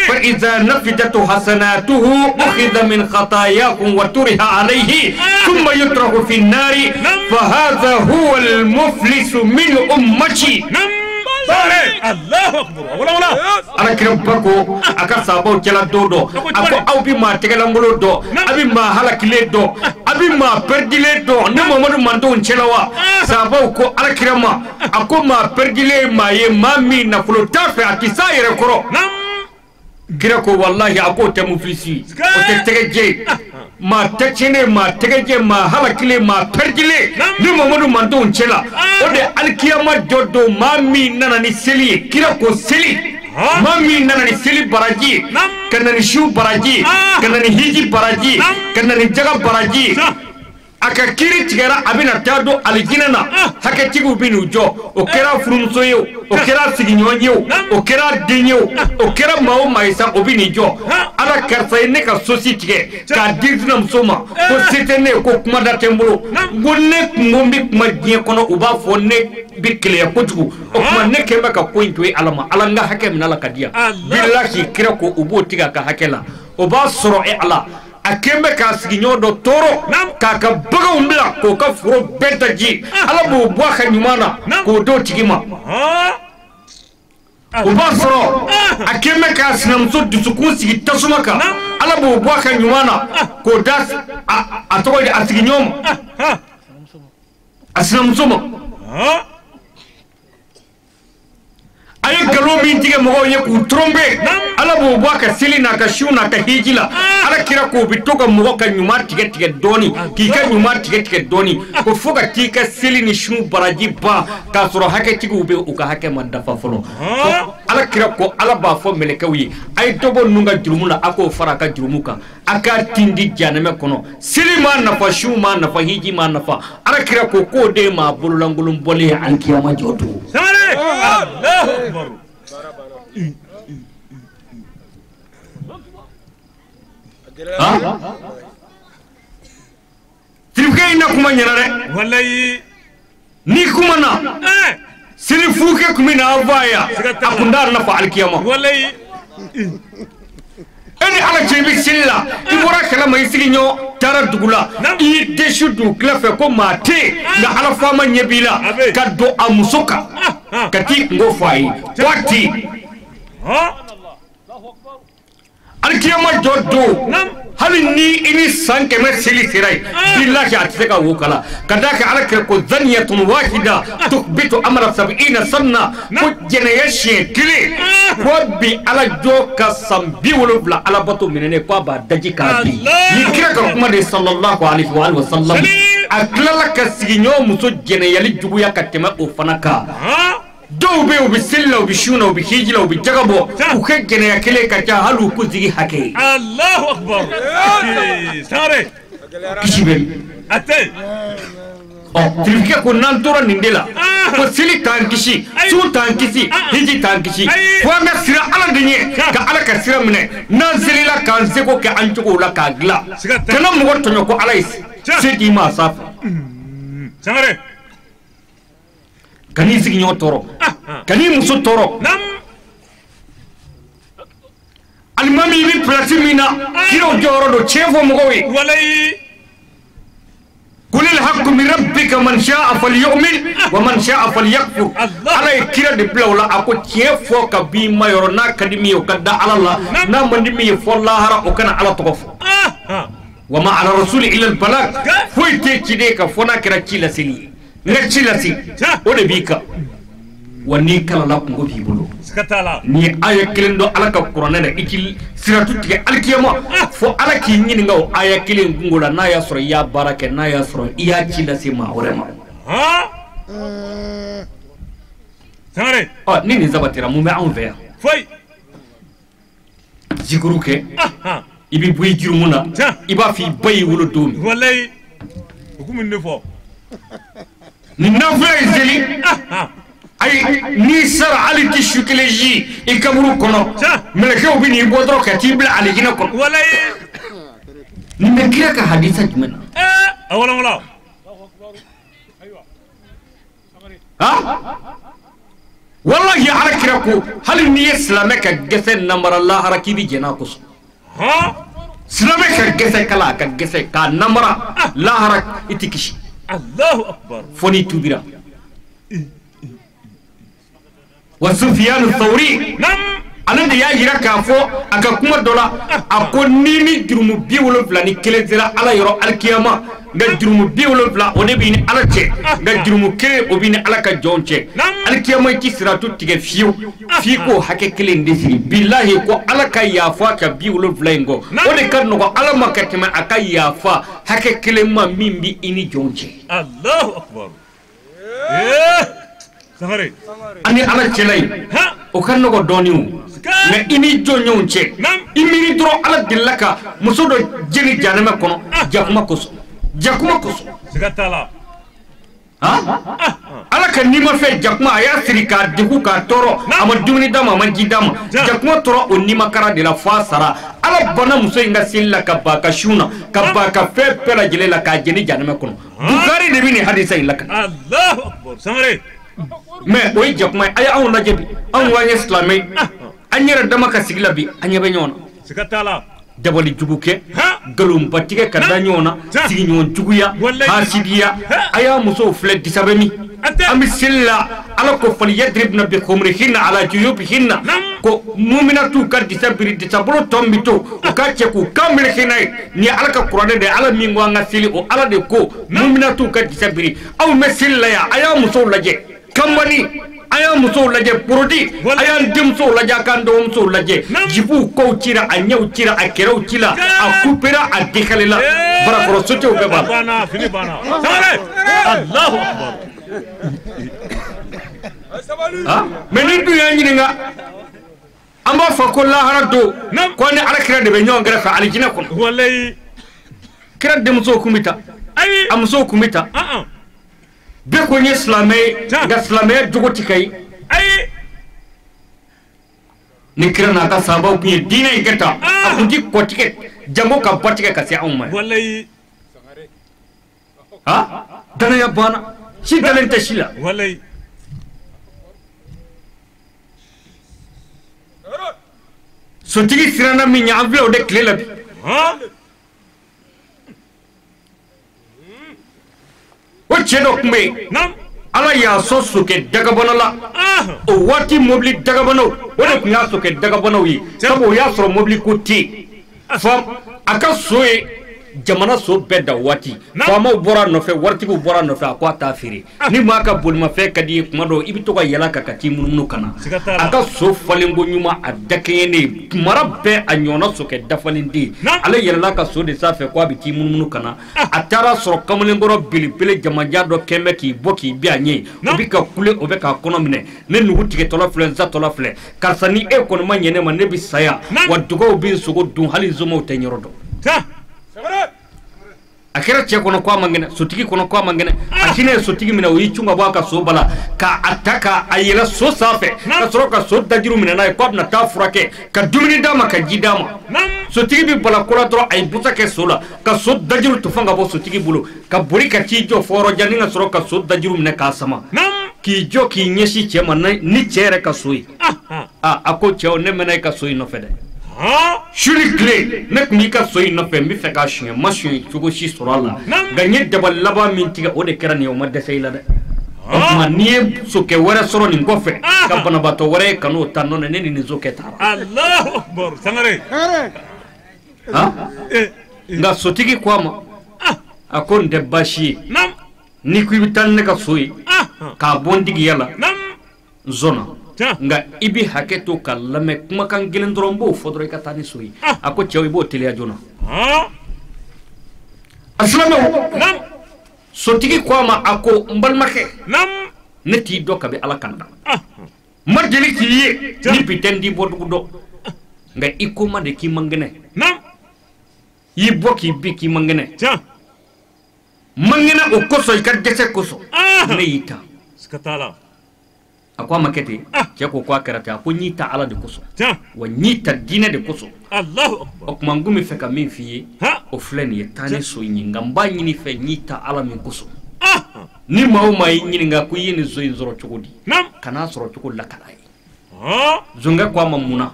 فإذا نفدت حسناته أخذ من خطاياكم وطرح عليه ثم يطرح في النار، فهذا هو المفلس من أمتي. Allahu akbar. Wala wala. Ala kira ba ko a ka sahabaw cɛla don dɔ, a ko aw bi maa tɛgɛlankolon dɔn, a bi maa halakilen dɔn, a bi maa pɛrɛdilen dɔn, ne Mamadu mantonw cɛla wa? Sahabaw ko ala kira ma, a ko maa pɛrɛdilen ye maa ye, maa min nafolo t'a fɛ, a ti s'a yɛrɛ kɔrɔ. Kira ko walahi a k'o tɛ mufilisi, o tɛ tɛgɛjɛ ye. maa tɛcɛnen maa tɛgɛjɛ maa halakilen maa pɛrɛdilen ni Mamadu mantonw cɛ la o de alikiyama jɔ don maa min nana ni seli ye kira ko seli maa min nana ni seli baraji ye ka na ni su baraji ye ka na ni hiji baraji ye ka na ni jaga baraji ye a ka kiiri tigɛra a bɛna taa don alijinɛ na hakɛtigiw bɛ n'u jɔ o kɛra furumuso ye o o kɛra sigiɲɔgɔn ye o o kɛra den ye o o kɛra maa o maa ye sa o bɛ n'i jɔ ala karisa ye ne ka sosi tigɛ k'a di sinamuso ma ko se tɛ ne ye ko kumada tɛ n bolo n ko ne kun ko n bɛ kuma diɲɛ kɔnɔ u b'a fɔ ne bɛ keleya kojugu o tuma ne kɛn bɛ ka ko in to yen ala ma ala n ka hakɛ minɛ a la ka di yan bilahi kira ko u b'o tigɛ a ka hakɛ la o b'a sɔrɔ e ala a kɛn bɛ k'a sigiɲɔgɔn dɔ tɔɔrɔ k'a ka baganw bila k'o ka foro bɛɛ daji ala b'o bɔ a ka ɲuman na k'o d'o tigi ma o b'a sɔrɔ a kɛn bɛ k'a sinamuso dusukun sigi tasuma kan ala b'o bɔ a ka ɲuman na k'o da a tɔgɔ di a sigiɲɔgɔn ma a sinamuso ma a ye nkalon min tigɛ mɔgɔw ye k'u tromper ala b'o bɔ a ka seli n'a ka su n'a ka hiji la ala kira k'o bɛ to ka mɔgɔ ka ɲuman tigɛ tigɛ dɔɔni k'i ka ɲuman tigɛ tigɛ dɔɔni ko fo ka t'i ka seli ni su baraji ban k'a sɔrɔ hakɛtigiw bɛ u ka hakɛ ma dafa fɔlɔ ala kira ko ala b'a fɔ mɛlɛkɛw ye a ye dɔ bɔ ninnu ka jurumu la a k'o fara a ka jurumu kan a k'a tindi janɛmɛ kɔnɔ seli m'a nafa su m'a nafa hiji m'a nafa ala kira ko k'o de ye maa bololankolon bɔlen ye alikiyama jɔ don. Tirikɛ in na kuma ɲɛna dɛ. Walayi. Ni kuma na. Seli fukɛ kun bɛ na an fa yan. A kun t'a nafa alikiyama. Walayi. E ni ala cɛ i bɛ seli la i bɔra kɛlɛ ma i sigiɲɔgɔn taara dugu la i y'i dɛsɛ dugukila fɛ ko maa tɛ yen nka ala faama ɲɛ b'i la ka don a muso kan ka t'i kungo fɔ a ye waati alikiyama jɔ don hali ni i ni san 100 seli sera yen bilahi a tɛ se ka wo kala ka d'a kan ala kɛra ko zaniyatun wahida tukbitu amara sab'ina sanna ko jɛnɛya siɲɛ kelen ko bi ala jɔ ka san 70 alabato minɛnen ko a b'a daji k'a bin ni kira ka kuma de sallallahu alaihi wa sallam a tilala ka sigiɲɔgɔn muso jɛnɛyali juguya ka tɛmɛ o fana kan. Dɔw bɛ yen u bɛ seli la u bɛ sun na u bɛ hiji la u bɛ jaga bɔ u ka jɛnɛya kelen ka ca hali u kunsigi hakɛ ye. Alahu akibaru. Sangare. Kisi bɛ min. A tɛ yen. Ɔ tirikɛ ko n'an tora nin de la ko seli t'an kisi sun t'an kisi hiji t'an kisi fo an ka siran ala de ɲɛ ka ala ka sira minɛ n'an selila k'an seko kɛ an cogo la k'a dilan kana mɔgɔ tɔɲɔ ko ala ye se d'i ma a sanfɛ. Sangare. Kan'i sigiɲɔgɔn tɔɔrɔ kan'i muso tɔɔrɔ alimami i bɛ pilasi min na kiraw jɔyɔrɔ don tiɲɛ fɔ mɔgɔw ye. Walayi. Kulil haqqu min rabbika man sha'a falyu'min wa man sha'a falyakfur ala ye kira de bila o la a ko tiɲɛ fɔ ka b'i ma yɔrɔ n'a ka di min ye o ka da ala la n'a man di min ye fɔ lahara o kana ala tɔgɔ fɔ. Wa ma ala rasuli illa al balagh foyi tɛ ciden kan fo n'a kɛra ci laseli ye. N ka ci lase o de b'i kan wa n'i kalala kungo b'i bolo n'i ye aya kelen dɔn ala ka kuranɛ la i k'i siratu tigɛ alikiyama fo ala k'i ɲininka o aya kelen kungo la n'a y'a sɔrɔ i y'a baara kɛ n'a y'a sɔrɔ i y'a ci lase maa wɛrɛ ma. Ɔ ni nin sabatira mun bɛ anw fɛ yan. Foyi. Zikuru kɛ i bɛ bɔ i jurumu na i b'a fɔ i ba y'i wolo don min. Walayi o kun bɛ ne fɔ. Ni nafila ye seli ayi n'i sara hali ti su kelen si i kaburu kɔnɔ mɛlɛkɛw bɛ n'i bɔ dɔrɔn ka t'i bila alijinɛ kɔnɔ. Walayi. Nin bɛ kira ka hadisa jumɛn na. A wala wala. Walahi ala kira ko hali n'i ye silamɛ ka gɛsɛ namara lahara k'i bɛ jɛn n'a kosɔn. Silamɛ ka gɛsɛ kala a ka gɛsɛ k'a namara lahara i tɛ kisi. Allahu akbar. Fo n'i tubira. Wa Sufiyanu Thawri ale de y'a yira k'a fɔ a ka kuma dɔ la a ko ni ni jurumu 71 sera ala yɔrɔ alikiyama Nka jurumu 70 o de b'i ni Ala cɛ, nka jurumu 1 o b'i ni Ala ka jɔn cɛ. Alikiyama i ti siratu tigɛ fiyewu f'i k'o hakɛ kelen de sigi. Bilahi ko Ala ka yafa ka 70 in kɔ, o de ka nɔgɔn Ala ma ka tɛmɛ a ka yafa hakɛ kelen ma min b'i i ni jɔn cɛ. Allahu akbar. Sangare. Ani Ala cɛla in o ka nɔgɔn dɔɔnin o, mais i ni jɔnɲɔgɔnw cɛ, i miiri dɔrɔn Ala delila ka muso dɔ jeni jahanama kɔnɔ jakuma kosɔn. Jakuma kosɔn. Siga t'a la. Ala ka nimafɛn jakuma a y'a siri k'a degun k'a tɔɔrɔ, a ma dumuni d'a ma, a ma ji d'a ma. Jakuma tora o nimakara de la f'a sara. Ala banna muso in ka seli la ka ban a ka sun na, ka ban a ka fɛn bɛɛ lajɛlen la k'a jeni jahanama kɔnɔ. Bukari de bɛ nin hadisa in lakale. Allahu akbar. Sangare. Mais o ye jakuma ye. A ye anw lajɛ bi, anw ko an ye silamɛ ye, an yɛrɛ dama ka sigi la bi, an ɲɛ bɛ ɲɔgɔn na. Siga t'a la. Dabali jugu kɛ, nkalonba tigɛ ka da ɲɔgɔn na, sigiɲɔgɔn juguya, hasidiya. A y'a musow filɛ disabɛ min, an bɛ seli la, Ala ko falyadribna bi khumurihinna ala juyubihinna, ko muminatu ka disa biri disabolo tɔ min bɛ to u ka cɛ k'u kan meleke n'a ye. Nin ye Ala ka kuranɛ de ye, Ala min ko an ka seli, o Ala de ko muminatu ka disa biri. Aw bɛ seli la yan, a y'a musow lajɛ kanbani, a y'a musow lajɛ porodi, a y'an denmusow lajɛ, a k'an dɔgɔmusow lajɛ. Jipuw kɔw cira, a ɲɛw cira, a kɛrɛw cila, a kupera, a dekalela, barakɔrɔ sotew bɛɛ b'a la. Banna, fini banna. Sangare. Allahu akbar. Mais ni dun y'an ɲininka, an b'a fɔ ko lahara don ko an ni Ala kira de bɛ ɲɔgɔn kɛrɛfɛ alijinɛ kɔnɔ. Walayi. Kira denmusow kun bɛ taa, a musow kun bɛ taa. Bɛɛ ko n ye silamɛ ye, nka silamɛya jogo ti ka ye. Ayi. Ni kira n'a ka sahabaw kun ye diinɛ in kɛ tan, a kun ti kɔ tigɛ jango ka ba tigɛ ka se anw ma. Walayi. Danaya banna, si dalen tɛ si la. Walayi. Sotigi siranna min ɲɛ, an filɛ o de tile la bi. O cɛ dɔ tun bɛ yen, Ala y'a sɔn sokɛ dagabana la. O waati mobili dagabanaw, o de tun y'a sokɛ dagabanaw ye, sabu o y'a sɔrɔ mobili ko tɛ yen. A ka so ye jamana so bɛɛ da waati, faamaw bɔra a nɔfɛ, waritigiw bɔra a nɔfɛ, a ko a t'a feere. Ni maa ka bolimafɛn ka di ye kuma dɔw, i bɛ to ka yɛlɛ a kan ka t'i munumunu ka na. A ka so falenko ɲuman, a dakɛɲɛnen, mara bɛɛ a ɲɔgɔnna sokɛ dafalen tɛ yen. Ale yɛlɛla ka so de sanfɛ ko a bɛ t'i munumunu ka na. A taara sɔrɔ kamalenkɔrɔ belebele jamajan dɔ kɛn bɛ k'i bɔ k'i bin a ɲɛ, o bɛ ka kule, o bɛ k'a kɔnɔ minɛ. Ne nugu tigɛtɔla filɛ, n satɔla filɛ, karisa ni e kɔni ma ɲɛ ne ma, ne bɛ saya, wa dugaw bɛ n sogo dun, hali nsomaw tɛ n yɔrɔ dɔn. A kɛra cɛ kɔnɔ ko a man kɛnɛ, sotigi kɔnɔ ko a man kɛnɛ. A hinɛ ye sotigi minɛ, o y'i cun ka bɔ a ka so ba la k'a ta k'a yɛlɛ so sanfɛ, ka sɔrɔ ka so dajuru minɛ n'a ye k'a bɛna taa furakɛ, ka dumuni d'a ma, ka ji d'a ma. Sotigi bɛ bala ko la dɔrɔn, a ye busa kɛ so la, ka so dajuru tofan ka bɔ sotigi bolo, ka boli ka t'i jɔ fɔ yɔrɔ jan, ni ka sɔrɔ ka so dajuru minɛ k'a sama, k'i jɔ k'i ɲɛsin cɛ ma ni cɛ yɛrɛ ka so ye. A ko cɛw, ne mɛnna i ka so in nɔfɛ dɛ. Su ni tile ne tun b'i ka so in nɔfɛ, n bɛ fɛ k'a suɲɛ, n ma suɲɛ cogo si sɔrɔ a la, nka n ye dabali laban min tigɛ, o de kɛra nin ye, o ma dɛsɛ i la dɛ. O tuma n'i ye sokɛ wɛrɛ sɔrɔ nin kɔfɛ, ka banabaatɔ wɛrɛ ye, ka n'o ta nɔ na, ne ni nin sokɛ taara. Allahu akbar. Sangare. Nka sotigi ko a ma, a ko nin tɛ baasi ye, n'i ko i bɛ taa ni ne ka so ye k'a bɔ n tigiya la, n sɔnna. Nka i bɛ hakɛ to ka lamɛn, kumakan kelen dɔrɔn n b'o fɔ dɔrɔn i ka taa ni so ye. A ko cɛw, i b'o teliya joona. A silamɛw, sotigi ko a ma, a ko n balimakɛ, ne t'i dɔn kabi Ala kan da, n ma deli k'i ye, ni bi tɛ n t'i bɔ dugu dɔn, nka i ko ma de k'i man kɛnɛ, i y'i bɔ k'i bin k'i man kɛnɛ, man kɛnɛ o kosɔn, i ka dɛsɛ kosɔn, ne y'i ta. A ko a ma kɛ ten, cɛ ko a kɛra ten, a ko n y'i ta Ala de kosɔn, wa n y'i ta diinɛ de kosɔn. O tuma n kun bɛ fɛ ka min f'i ye, o filɛ nin ye, taa ni so in ye, nka n b'a ɲini fɛ n y'i ta Ala min kosɔn. Ni maa o maa y'i ɲininka ko i ye nin so in sɔrɔ cogo di, kan'a sɔrɔ cogo lakala ye. Zonkɛ ko a ma mun na?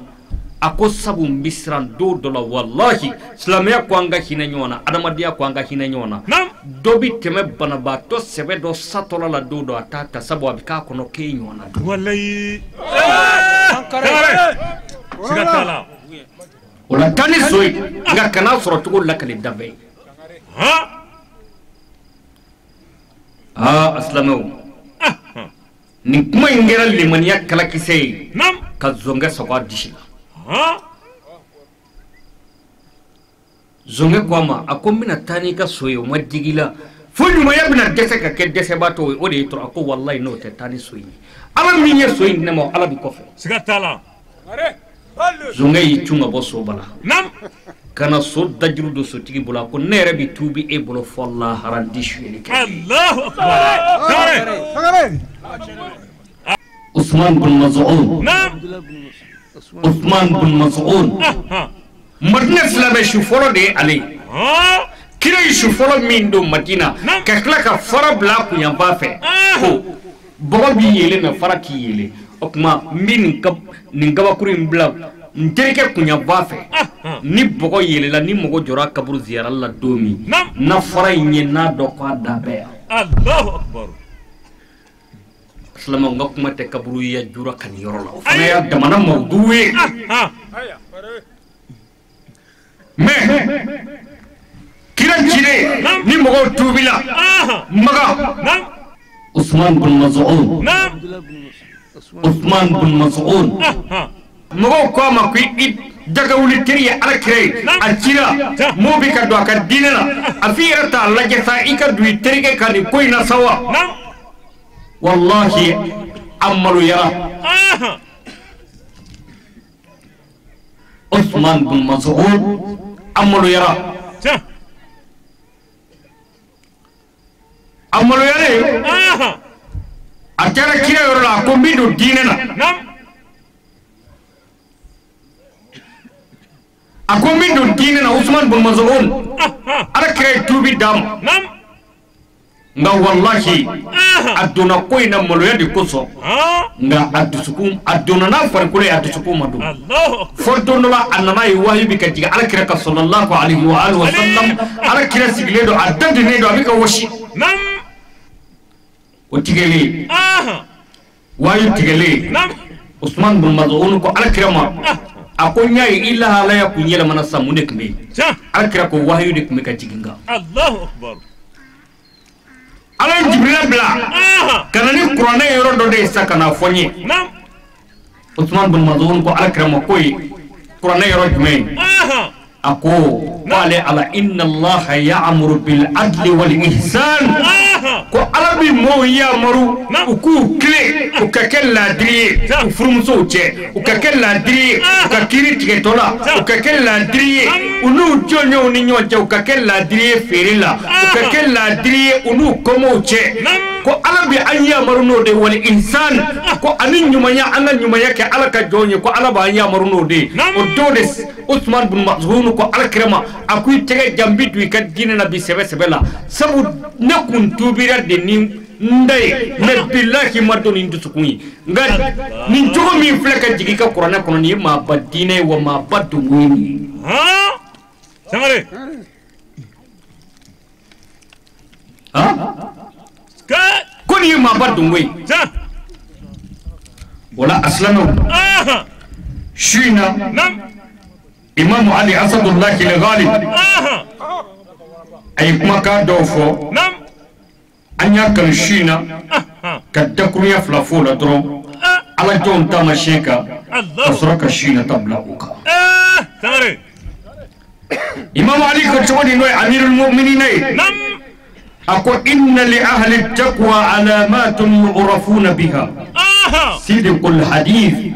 A ko sabu n bɛ siran don dɔ la, walahi silamɛya ko an ka hinɛ ɲɔgɔn na, adamadenya ko an ka hinɛ ɲɔgɔn na. Dɔ bɛ tɛmɛ banabaatɔ sɛbɛ dɔ satɔla la don dɔ, a t'a ta, sabu a bɛ k'a kɔnɔ k'e ɲɔgɔnna don. Walayi. O la taa ni so ye, nka kan'a sɔrɔ cogo lakale danbɛ ye. Aa silamɛw, nin kuma in kɛra limaniya kalakisɛ ye ka zɔnkɛ sago a disi la. Zɔnkɛ ko a ma, a ko n bɛna taa n'i ka so ye, o ma digi la fo ɲumanya bɛna dɛsɛ ka kɛ dɛsɛbaatɔ ye, o de ye tɔɔrɔ. A ko walayi n'o tɛ taa ni so in ye, Ala min ye so in di ne ma, Ala bi kɔfɛ. Siga t'a la. Zɔnkɛ y'i cun ka bɔ so ba la ka na so dajuru don sotigi bolo. A ko ne yɛrɛ bɛ tuubi e bolo fɔ lahara n ti sonyɛli kɛ. Allahu akbar. Usman bin Mas'ud. Usman bin Mas'ud. Madina silamɛ su fɔlɔ de ye ale ye. Kira ye su fɔlɔ min don Madina ka tila ka fara bila a kunyanfan fɛ ko bɔgɔ b'i yelen mɛ fara t'i yelen. O tuma n bɛ nin kabakuru in bila n terikɛ kunyanfan fɛ, ni bɔgɔ yelela, ni mɔgɔ jɔra kaburu ziyarali la don min na fara in ye, n'a dɔn k'a da bɛɛ yan. Allahu akbar. Silamɛw, n ka kuma tɛ kaburu ya jura ka nin yɔrɔ la, o fana y'a damana mawudu ye. Mais kira cilen ni mɔgɔw tuubila Maga Usman bin Mas'ud. Usman bin Mas'ud. Mɔgɔw ko a ma ko i dagawuli teri ye Ala kira ye, a cira mɔgɔw bɛ ka don a ka diinɛ la, a f'i yɛrɛ t'a lajɛ sa i ka don i terikɛ kan nin ko in na sa wa? Walahi a maloyara. Usman bin Mas'ud a maloyara. A maloyalen a taara kira yɔrɔ la, a ko n bɛ don diinɛ na. A ko n bɛ don diinɛ na. Usman bin Mas'ud, Ala kira ye tuubi d'a ma, nka walahi a donna ko in na maloya de kosɔn, nka a dusukun, a donna n'a farikolo ye, a dusukun ma don. Fo don dɔ la a nana ye wahiyu bɛ ka jigin Ala kira kan sallallahu alayhi wa alihi wa sallam. Ala kira sigilen don, a dadennen don, a bɛ ka wɔsi. O tigɛlen, wahiyu tigɛlen, Usman bin Mas'ud ko Ala kira ma, a ko n y'a ye i lahalaya kun yɛlɛmana sisan, mun de tun bɛ yen? Ala kira ko wahiyu de tun bɛ ka jigin n kan. Allahu akbar. Ala ye Jibirila bila ka na ni kuranɛ yɔrɔ dɔ de ye sisan ka n'a fɔ n ye. Usman bin Mas'ud ko Ala kira ma ko ye kuranɛ yɔrɔ jumɛn ye? A ko k'ale Ala inna Allaha ya'muru bil adli wal ihsan, ko Ala bi mɔɔw yamaru u k'u tilen, u ka kɛ laadiri ye u furumusow cɛ, u ka kɛ laadiri ye u ka kiiri tigɛtɔ la, u ka kɛ laadiri ye u n'u jɔnɲɔgɔnw ni ɲɔgɔn cɛ, u ka kɛ laadiri ye feere la, u ka kɛ laadiri ye u n'u kɔmɔw cɛ. Ko Ala bi an yamaru n'o de ye, wal ihsan, ko ani ɲumanya, an ka ɲumanya kɛ Ala ka jɔnw ye, ko Ala b'an yamaru n'o de ye. O don de Usman bin Mas'ud ko Ala kira ma, a ko i tɛgɛ jan, n bi don i ka diinɛ na bi sɛbɛ sɛbɛ la, sabu ne kun tuubira de ni n da ye, mɛ bilahi ma don ni dusukun ye, nka nin cogo min filɛ ka jigin i ka kuranɛ kɔnɔ, nin ye maaba diinɛ ye wa maaba donko ye nin ye. Sangare. Ko nin ye maaba donko ye. O la a silamɛw, su in na Imamu Ali Asadullahi al-Ghalib a ye kumakan dɔw fɔ, an y'a kanu su in na ka dakurunya fila fɔ o la dɔrɔn, Ala jɔnw taamasiyɛn kan ka sɔrɔ ka su in na ta bila o kan. Imamu Ali ko cogo di n'o ye Amirul Mu'minina ye? A ko inna li ahli taqwa alamatun yu'rafuna biha sidqul hadith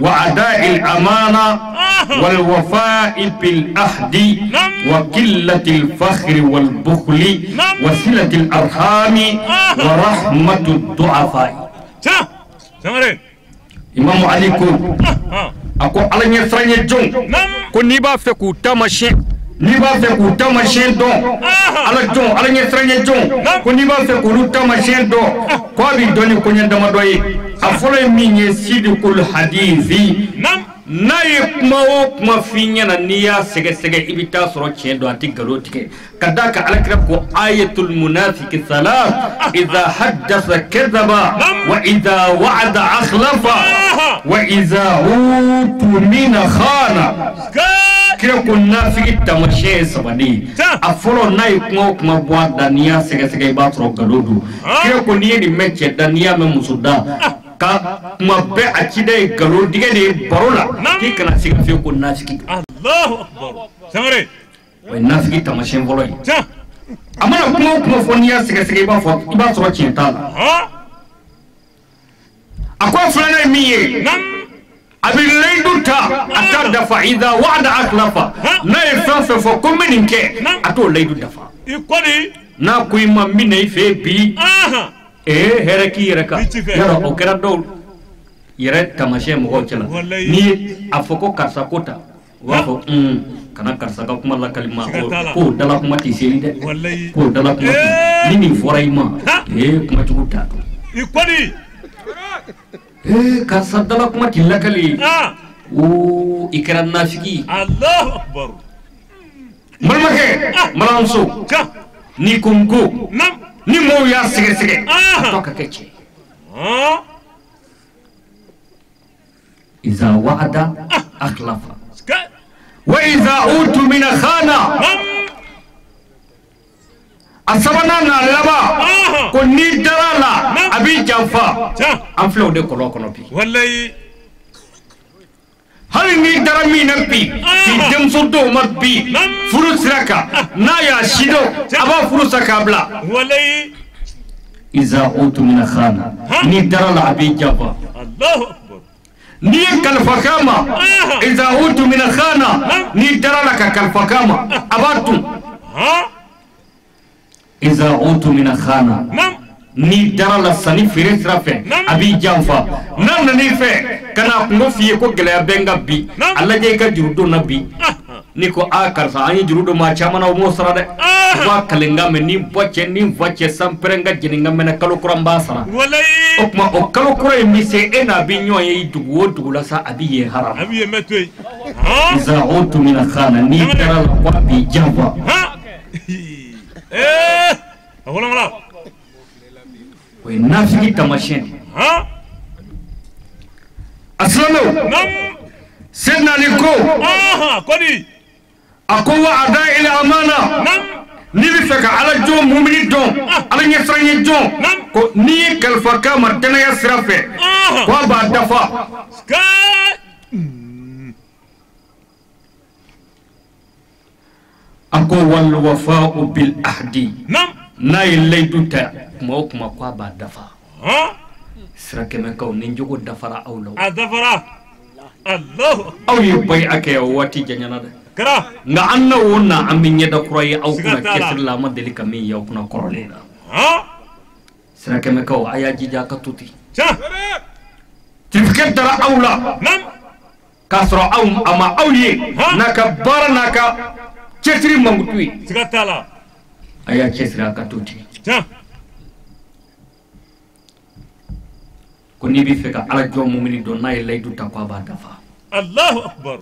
wa ada'il amana wal wafa'i bil ahdi wa qillatil fakhri wal bukhli wa silatil arhami wa rahmatud du'afa. Imamu Ali ko a ko Ala ɲɛsiranɲɛ jɔnw, ko n'i b'a fɛ k'u taamasiyɛn, n'i b'a fɛ k'u taamasiyɛn dɔn, Ala jɔn, Ala ɲɛsiranɲɛ jɔnw, ko n'i b'a fɛ k'olu taamasiyɛn dɔn, ko a b'i dɔn ni koɲɛ damadɔ ye. A fɔlɔ ye min ye, sidikul hadithi, n'a ye kuma o kuma f'i ɲɛna, n'i y'a sɛgɛsɛgɛ i bɛ taa sɔrɔ tiɲɛ don, a tɛ nkalon tigɛ. Ka d'a kan Alakira ko ayatul munafiki salat idha haddasa kadhaba wa idha wa'ada akhlafa wa idha utumina khana. Kira ko nafigi taamasiyɛn ye saba de ye. A fɔlɔ n'a ye kuma o kuma bɔ a da n'i y'a sɛgɛsɛgɛ i b'a sɔrɔ nkalon don. Kira ko n'i ye nin mɛn cɛ da n'i y'a mɛn muso da ka kuma bɛɛ a cida ye nkalon tigɛ de ye baro la k'i kana siga fiyewu ko nafigi don. Allahu akbar. Sangare. O ye nafigi taamasiyɛn fɔlɔ ye. A mana kuma o kuma fɔ n'i y'a sɛgɛsɛgɛ i b'a sɔrɔ tiɲɛ t'a la. A ko filanan ye min ye. A bɛ layidu ta a t'a dafa iza wa'ada akhlafa n'a ye fɛn fɛn fɔ ko n bɛ nin kɛ a t'o layidu dafa. N'a ko i ma n bɛ na i fɛ yen bi ee hɛrɛ k'i yɛrɛ kan yɔrɔ o kɛra dɔw yɛrɛ taamasiyɛn mɔgɔw cɛla n'i ye a fɔ ko karisa ko ta u b'a fɔ kana karisa ka kuma lakali ma k'o dala kuma t'i seli dɛ k'o dala kuma t'i ni nin fɔra i ma ee kumajugu t'a dɔn. Ee karisa dala kuma t'i lakali oo i kɛra nafigi. Allahu akbar. N balimakɛ n balimamuso n'i ko n ko ni mɔgɔw y'a sɛgɛsɛgɛ a tɔ ka kɛ cɛ. Iza wa'ada akhlafa wa iza utumina khana. A sabanan n'a laban ko n'i dara la a b'i janfa. An filɛ o de kɔlɔn kɔnɔ bi. Hali n'i dara min na bi k'i denmuso dɔw ma bi furu sira kan n'a y'a si dɔn a b'a furu sa k'a bila. Iza utumina khana n'i dara la a b'i janfa. N'i ye kalifa k'a ma iza utumina khana n'i dara la ka kalifa k'a ma a b'a dun. Iza utumina khana n'i dara la sanni feere sira fɛ a b'i janfa. N'a nan'i fɛ ka na kungo f'i ye ko gɛlɛya bɛ n kan bi a lajɛ i ka juru don na bi n'i ko aa karisa an ye juru don maa caman na o m'o sara dɛ u b'a kale n ka mɛ ni n ba cɛ ni n fa cɛ sanpɛrɛn n ka jeni n ka mɛnɛ kalo kura n b'a sara. O tuma o kalo kura in bɛ se e n'a bɛ ɲɔgɔn ye dugu o dugu la sa a bɛ yen haram. Iza utumina khana n'i dara la ko a b'i janfa. O ye nafigi taamasiyɛn de ye. A silamɛw Seydina Ali ko a ko wa ada ila amana n'i bɛ fɛ ka ala jɔn mumini dɔn ala ɲɛsiranɲɛ jɔn ko n'i ye kalifa k'a ma danaya sira fɛ ko a b'a dafa. A ko wal wafa'u bil ahdi n'a ye layidu ta kuma o kuma ko a b'a dafa. Sirakɛmɛkaw ni jogo dafara aw la. A dafara. Aw ye bayi a kɛ o waati janyana dɛ. Nka an na o na an bɛ ɲɛda kura ye aw kunna cɛsiri la an ma deli ka min ye aw kunna kɔrɔlen na. Sirakɛmɛkaw a y'a jija a ka to ten. Tirikɛ dara aw la k'a sɔrɔ aw a ma aw ye n'a ka baara n'a ka cɛsiri mankutu ye. A y'a cɛsiri a ka to ten. Ko n'i bɛ fɛ ka ala jɔn mumini dɔn n'a ye layidu ta ko a b'a dafa. Allahu akbar.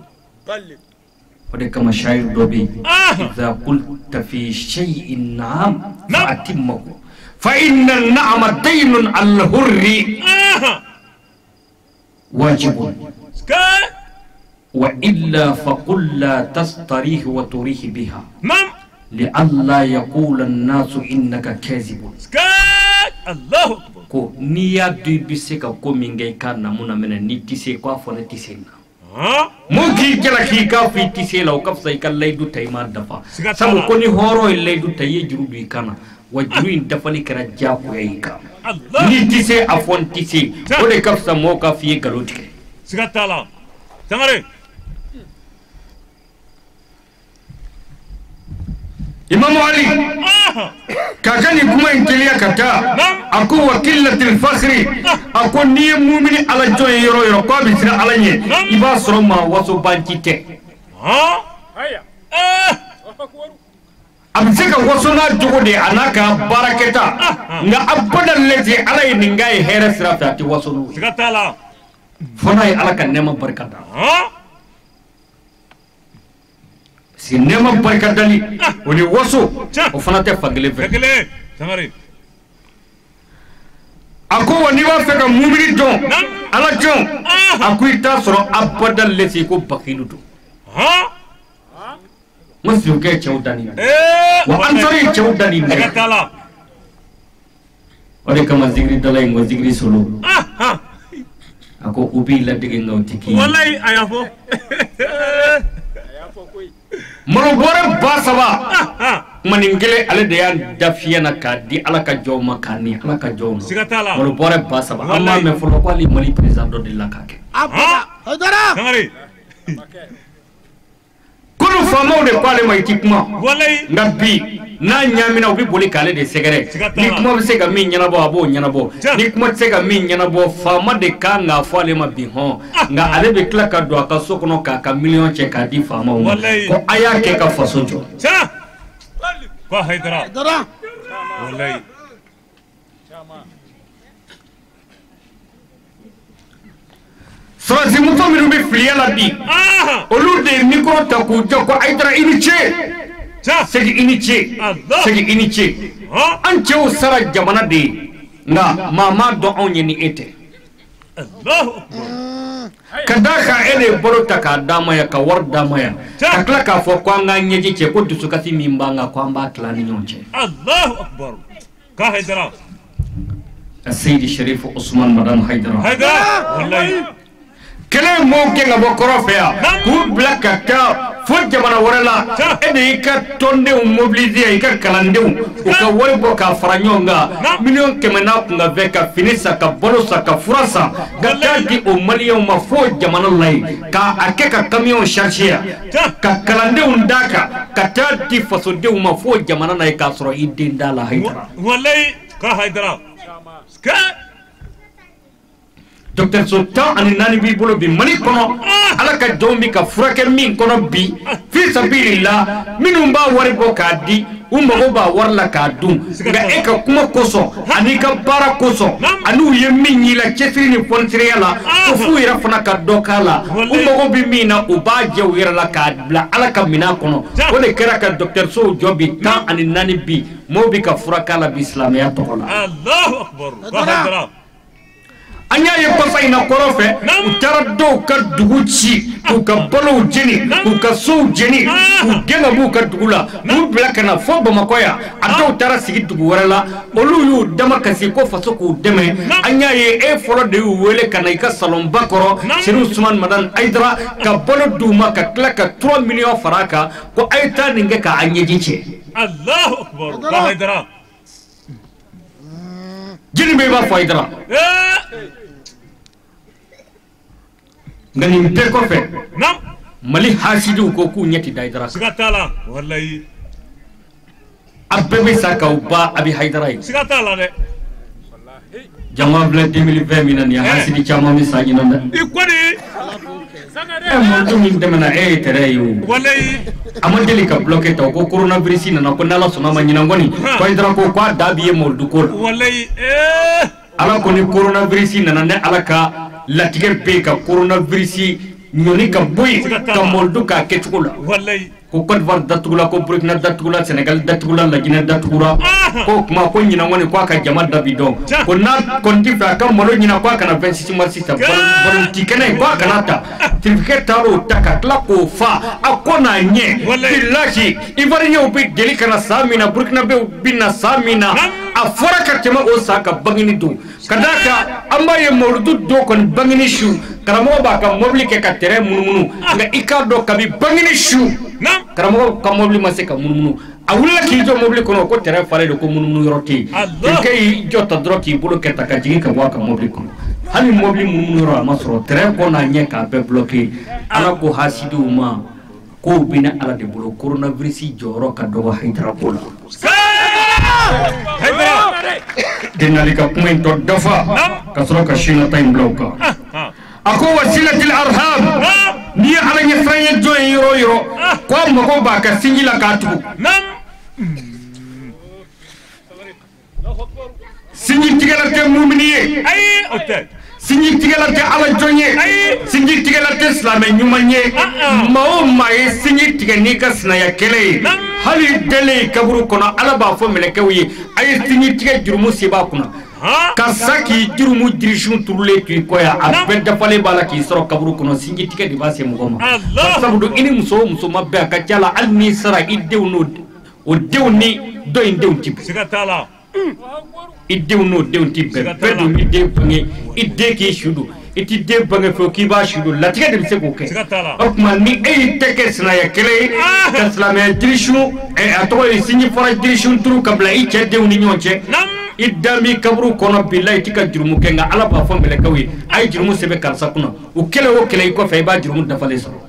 O de kama shayir dɔ bɛ yen. Iza qulta fi shay'in na'am fa atimmahu fa inna an-na'ama daynun al-hurri wajibun wa illa faqul la tastarih wa turih biha li'alla yaqula an-nasu innaka kazibun. Allahu akbar. Ko n'i y'a dɔn i bɛ se ka ko min kɛ i k'a namu na minɛ n'i tɛ se k'a fɔ ne tɛ se na. Mun k'i jalaki k'a fɔ i tɛ se la o ka fisa i ka layidu ta i m'a dafa. Sabu ko ni hɔrɔn ye layidu ta i ye juru don i kan na wa juru in dafali kɛra diyagoya i kan. N'i tɛ se a fɔ n tɛ se o de ka fisa mɔgɔw k'a f'i ye nkalon tigɛ. Siga t'a la. Sangare. Imam Ali k'a ka nin kuma in teliya ka taa a ko wa killatil fakhri a ko n'i ye mumini ala jɔn ye yɔrɔ o yɔrɔ k'a bɛ siran ala ɲɛ i b'a sɔrɔ maa wasobanci tɛ. A bɛ se ka waso n'a jogo de ye a n'a ka baarakɛta nka abada lajɛ ala ye nin k'a ye hɛrɛ sira fɛ a tɛ waso n'o ye. Fo n'a ye ala ka nɛɛma barika da. Parce que nɛɛma barika dali o ni waso o fana tɛ fankelen fɛ. A ko wa n'i b'a fɛ ka mumini dɔn ala jɔn a ko i t'a sɔrɔ abada lese ko bakilu don. N ko sirikɛ cɛw da nin wa ansari ye cɛw da nin bɛɛ. O de kama zikiri dala in ko zikiri solo. A ko u b'i ladege nka u tɛ k'i ye. Walayi a y'a fɔ. Malo bɔrɛ 3000 kumanin kelen ale de y'a da fiɲɛ na k'a di Ala ka jɔnw ma k'a ni Ala ka jɔnw ma. Siga t'a la. Malo bɔrɛ 3000 an m'a mɛn fɔlɔ ko hali Mali président dɔ delila k'a kɛ. Sangare. Kunu faamaw de ko ale ma i ti kuma. Walayi. Nka bi n'a ɲaamina u bɛ boli k'ale de sɛgɛrɛ. Ni kuma bɛ se ka min ɲɛnabɔ a b'o ɲɛnabɔ. Ni kuma tɛ se ka min ɲɛnabɔ faama de kan k'a fɔ ale ma bi hɔn. Nka ale bɛ tila ka don a ka so kɔnɔ k'a ka miliyɔn cɛ k'a di faamaw ma. Ko a y'a kɛ ka faso jɔ. Ko Hayidara. Walayi. Sɔrɔsimuso minnu bɛ filiya la bi, olu de ye micro ta k'u jɔ ko Hayidara i ni ce. Segin i ni ce, segin i ni ce. An cɛw sara jamana de ye, nka maa m'a dɔn anw ye ni e tɛ. Ka d'a kan e de ye balo ta k'a d'an ma yan, ka wari d'an ma yan, ka tila k'a fɔ ko an k'an ɲɛji cɛ, ko dusukasi min b'an kan ko an b'a tila ni ɲɔgɔn cɛ. Allahu akbar. Ka Hayidara. Seyidi Sherifu Usman Madani Hayidara. Hayidara. Walayi. Kɛlɛ ye mɔɔw gɛn ka bɔ kɔrɔ fɛ yan k'u bila ka taa fo jamana wɛrɛ la, e de y'i ka tɔndenw mobiliser, i ka kalandenw u ka wari bɔ k'a fara ɲɔgɔn kan 100 000 000 n'a kun ka fɛ ka fini san, ka balo san, ka fura san, ka taa di o maliyɛnw ma fo jamana la yen, k'a kɛ ka camion charger yan, ka kalandenw d'a kan ka taa di fasodenw ma fo jamana na yen, k'a sɔrɔ i den da la Hayidara. Walayi ka Hayidara. Docteur so 14 b'i bolo bi Mali kɔnɔ, Ala ka jɔnw bɛ ka furakɛ min kɔnɔ bi fi sabilillah, minnu b'a wari bɔ k'a di u mago b'a wari la k'a dun, nka e ka kuma kosɔn ani ka baara kosɔn ani u ye min y'i la cɛsiri ni fɔnisiriya la, ko f'u yɛrɛ fana ka dɔ k'a la, u mago bɛ min na u b'a jɛ u yɛrɛ la k'a bila Ala ka minɛn kɔnɔ. O de kɛra ka docteur sow jɔ bi 14 bi, maaw bɛ ka furakɛ la bi silamɛya tɔgɔ la. Allahu akbar. An y'a ye kɔsa in na kɔrɔ fɛ, u taara dɔw ka dugu ci, k'u ka balow jeni, k'u ka sow jeni, k'u gɛn ka b'u ka dugu la, k'u bila ka na fo Bamakɔ yan. A dɔw taara sigi dugu wɛrɛ la, olu y'u dama kasi ko faso k'u dɛmɛ. An y'a ye e fɔlɔ de y'u wele ka na i ka salonba kɔrɔ, Serigne Ousmane Madani Hayidara, ka balo d'u ma ka tila ka 3 millions fara a kan, ko a ye taa nin kɛ k'a ɲɛji cɛ. Allahu akbar. Hayidara. Jini bɛ i b'a fɔ Hayidara. Nka nin bɛɛ kɔfɛ, Mali hasidiw ko k'u ɲɛ tɛ da Hayidara kan. Siga t'a la. Walayi. A bɛɛ bɛ sa k'aw ba a bɛ Hayidara ye. Siga t'a la dɛ. Jama filɛ 2020 min na nin ye, hasidi caman bɛ sa ɲinan dɛ. I kɔni. Mɔgɔ min tɛmɛna e ye tɛrɛ ye o. Walayi. A ma deli ka bloqué ta, ko coronavirus nana, ko n'Ala sɔnna ma ɲinan kɔni, ko Hayidara ko k'a da b'i ye mawuludu ko la. Walayi. Ala ko ni coronavirus nana, ne Ala ka latigɛ bɛ yen ka coronavirus ɲɔni ka bɔ yen ka mawuludu k'a kɛcogo la. Walayi. Ko Côte d'Ivoire datugula, ko Burkina datugula, Sénégal datugula, Laginɛ datugula, ko kuma ko ɲinan kɔni ko a ka jama da bi dɔn, ko n'a kɔni ti fɛ a ka malo ɲinan ko a kana 26 mars ta, balonti kɛnɛ ko a kana ta. Tirikɛ taar'o ta ka tila k'o fa, a ko n'a ɲɛ bilahi Ivoirienw bɛ deli ka na san min na, Burkinabɛw bɛ na san min na, a fɔra ka tɛmɛ o san ka bangini don, ka d'a kan an b'a ye mawuludu dɔw kɔni bangini su, karamɔgɔ b'a ka mobili kɛ ka terrain munumunu, nka i k'a dɔn kabi bangini su karamɔgɔ ka mobili ma se ka munumunu, a wulila k'i jɔ mobili kɔnɔ ko terrain falen don, ko munumunu yɔrɔ tɛ yen. Terikɛ y'i jɔ ta dɔrɔn k'i bolo kɛ ta ka jigin ka bɔ a ka mobili kɔnɔ, hali mobili munumunu yɔrɔ a ma sɔrɔ, terrain kɔ n'a ɲɛ k'a bɛɛ bloqué. Ala ko hasidiw ma k'o bɛ ne Ala de bolo, coronavirus jɔyɔrɔ ka dɔgɔ Hayidara ko la. Denali ka kuma in tɔ dafa ka sɔrɔ ka sinata in bila o kan. A ko wasilatil arham, n'i ye Ala ɲɛsiran ye jɔn ye yɔrɔ o yɔrɔ, ko a mago b'a ka sinji la k'a tugu. Sinji tigɛla tɛ mumini ye. Sinji tigɛla tɛ Ala jɔn ye. Sinji tigɛla tɛ silamɛ ɲuman ye. Maa o maa ye sinji tigɛ n'i ka sinaya kɛlɛ ye, hali i dalen kaburu kɔnɔ, Ala b'a fɔ mɛlɛkɛw ye a ye sinji tigɛ jurumu se b'a kunna. Ka sa k'i jurumu jirisun turulen to i kɔ yan, a bɛɛ dafalen b'a la k'i sɔrɔ kaburu kɔnɔ, sinji tigɛ de b'a se mɔgɔ ma. Sabu don i ni muso o muso ma bɛn, a ka ca la hali n'i sara i denw n'o o denw ni dɔ in denw ti bɛn. Siga t'a la. I denw n'o denw ti bɛn. Bɛɛ dun b'i den bange, i den k'i su don, i t'i den bange fewu k'i b'a su don, latigɛ de bɛ se k'o kɛ. O tuma ni e y'i tɛ kɛ sinaya kelen ye ka silamɛya jirisun, a tɔgɔ ye sinji fara jirisun turu ka bila i cɛ denw ni ɲɔgɔn cɛ, i dan b'i kaburu kɔnɔ bilahi i t'i ka jurumu kɛ, nka Ala b'a fɔ mɛlɛkɛw ye a ye jurumu sɛbɛn karisa kunna, o kɛlɛ o kɛlɛ i kɔfɛ i b'a jurumu dafalen sɔrɔ.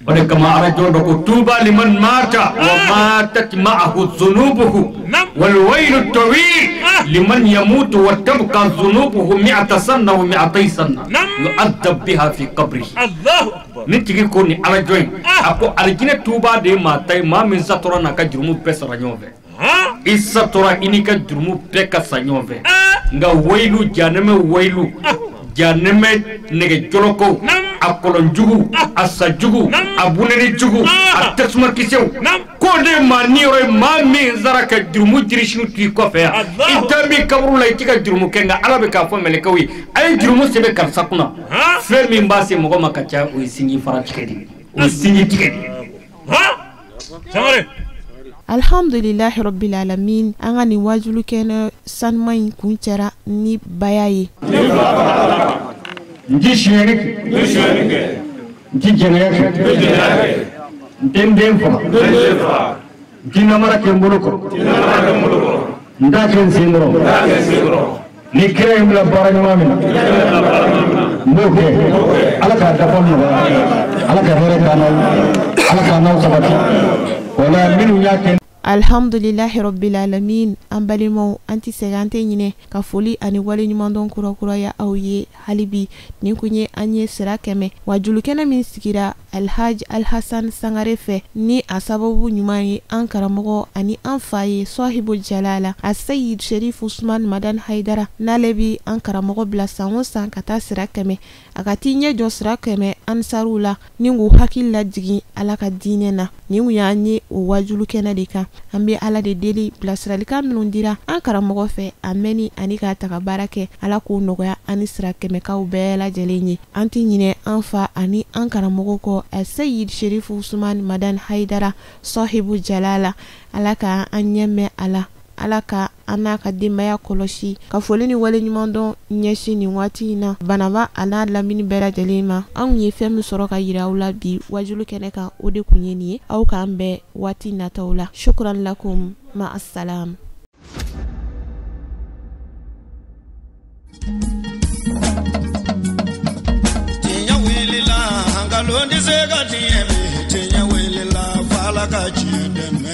O de kama arajo dɔ ko tuba liman mata wa matat ma'ahu dhunubuhu wal waylu tawil liman yamutu wa tabqa dhunubuhu mi'ata sanna wa mi'atay sanna yu'adhab biha fi qabrihi. Allahu akbar. Ni tigi ko ni arajo in, a ko alijinɛ tuba de ye maa ta ye, maa min satora n'a ka jurumu bɛɛ sara ɲɔgɔn fɛ. I satora i n'i ka jurumu bɛɛ ka sa ɲɔgɔn fɛ. Nka wayilu janɛmɛ, wayilu janɛmɛ nɛgɛ jɔlɔkɔw, a kɔlɔnjugu, a sajugu, a bunɛnijugu, a tasumakisɛw, k'o de maa niyɔrɔ ye maa min sara ka jurumu jirisiw to i kɔfɛ yan, i dan b'i kaburu la i t'i ka jurumu kɛ, nka Ala bɛ k'a fɔ mɛlɛkɛw ye a ye jurumu sɛbɛn karisa kunna. Fɛn min b'a se mɔgɔ ma ka ca, o ye sinji fara tigɛ de ye, o ye sinji tigɛ de ye. Alhamdulilahi rabbil alamin. An ka nin wajulu kɛnɛ sanuman in kun cɛra ni baya ye. N ti sonyɛli kɛ, n ti jɛnɛya kɛ, n tɛ n den faga, n ti namara kɛ n bolo kɔrɔ, n t'a kɛ n sen kɔrɔ. Ni kira ye n bila baara ɲuman min na, n b'o kɛ. Ala k'a dafa nɔgɔya, Ala ka hɛrɛ k'an n'aw, Ala k'an n'aw sabati. Wala minnu y'a kɛ. Alhamdulilahi rabbil alamin. An balimaw, an tɛ sɛgɛn, an tɛ ɲinɛ ka foli ani waleɲumandɔn kurakuraya aw ye hali bi. Nin kun ye an ye sira kɛmɛ wajulukɛnɛ min sigira Alhaji Alhasan Sangare fɛ, ni a sababu ɲuman ye an karamɔgɔ ani an fa ye Sɔhibu Jalala a Seyid Sherif Usman Madan Haidara. N'ale bi an karamɔgɔ bila san o san ka taa sira kɛmɛ, a ka t'i ɲɛ jɔ sira kɛmɛ ansaruw la ni k'u hakili lajigin Ala ka diinɛ na. Nin kun y'an ye o wajulukɛnɛ de kan. An bɛ Ala de deli, bilasiralikan minnu dira an karamɔgɔ fɛ a mɛnni ani k'a ta ka baara kɛ, Ala k'o nɔgɔya an ni sira kɛmɛkaw bɛɛ lajɛlen ye. An tɛ ɲinɛ an fa ani an karamɔgɔ kɔ Seyid Sherif Usman Madan Haidara Sɔhibu Jalala. Ala ka an ɲɛ mɛn a la, Ala ka an n'a ka denbaya kɔlɔsi. Ka foli ni waleɲumandɔn ɲɛsin nin waati in na Banaba a n'a lamini bɛɛ lajɛlen ma. Anw ye fɛn min sɔrɔ ka yira aw la bi wajulu kɛnɛ kan, o de kun ye nin ye. Aw k'an bɛn waati nataw la. Shukran lakum, ma assalam. Tiɲɛ wulila, nkalon tɛ se ka tiɲɛ bi. Tiɲɛ wulila, f'Ala ka tiɲɛ dɛmɛ.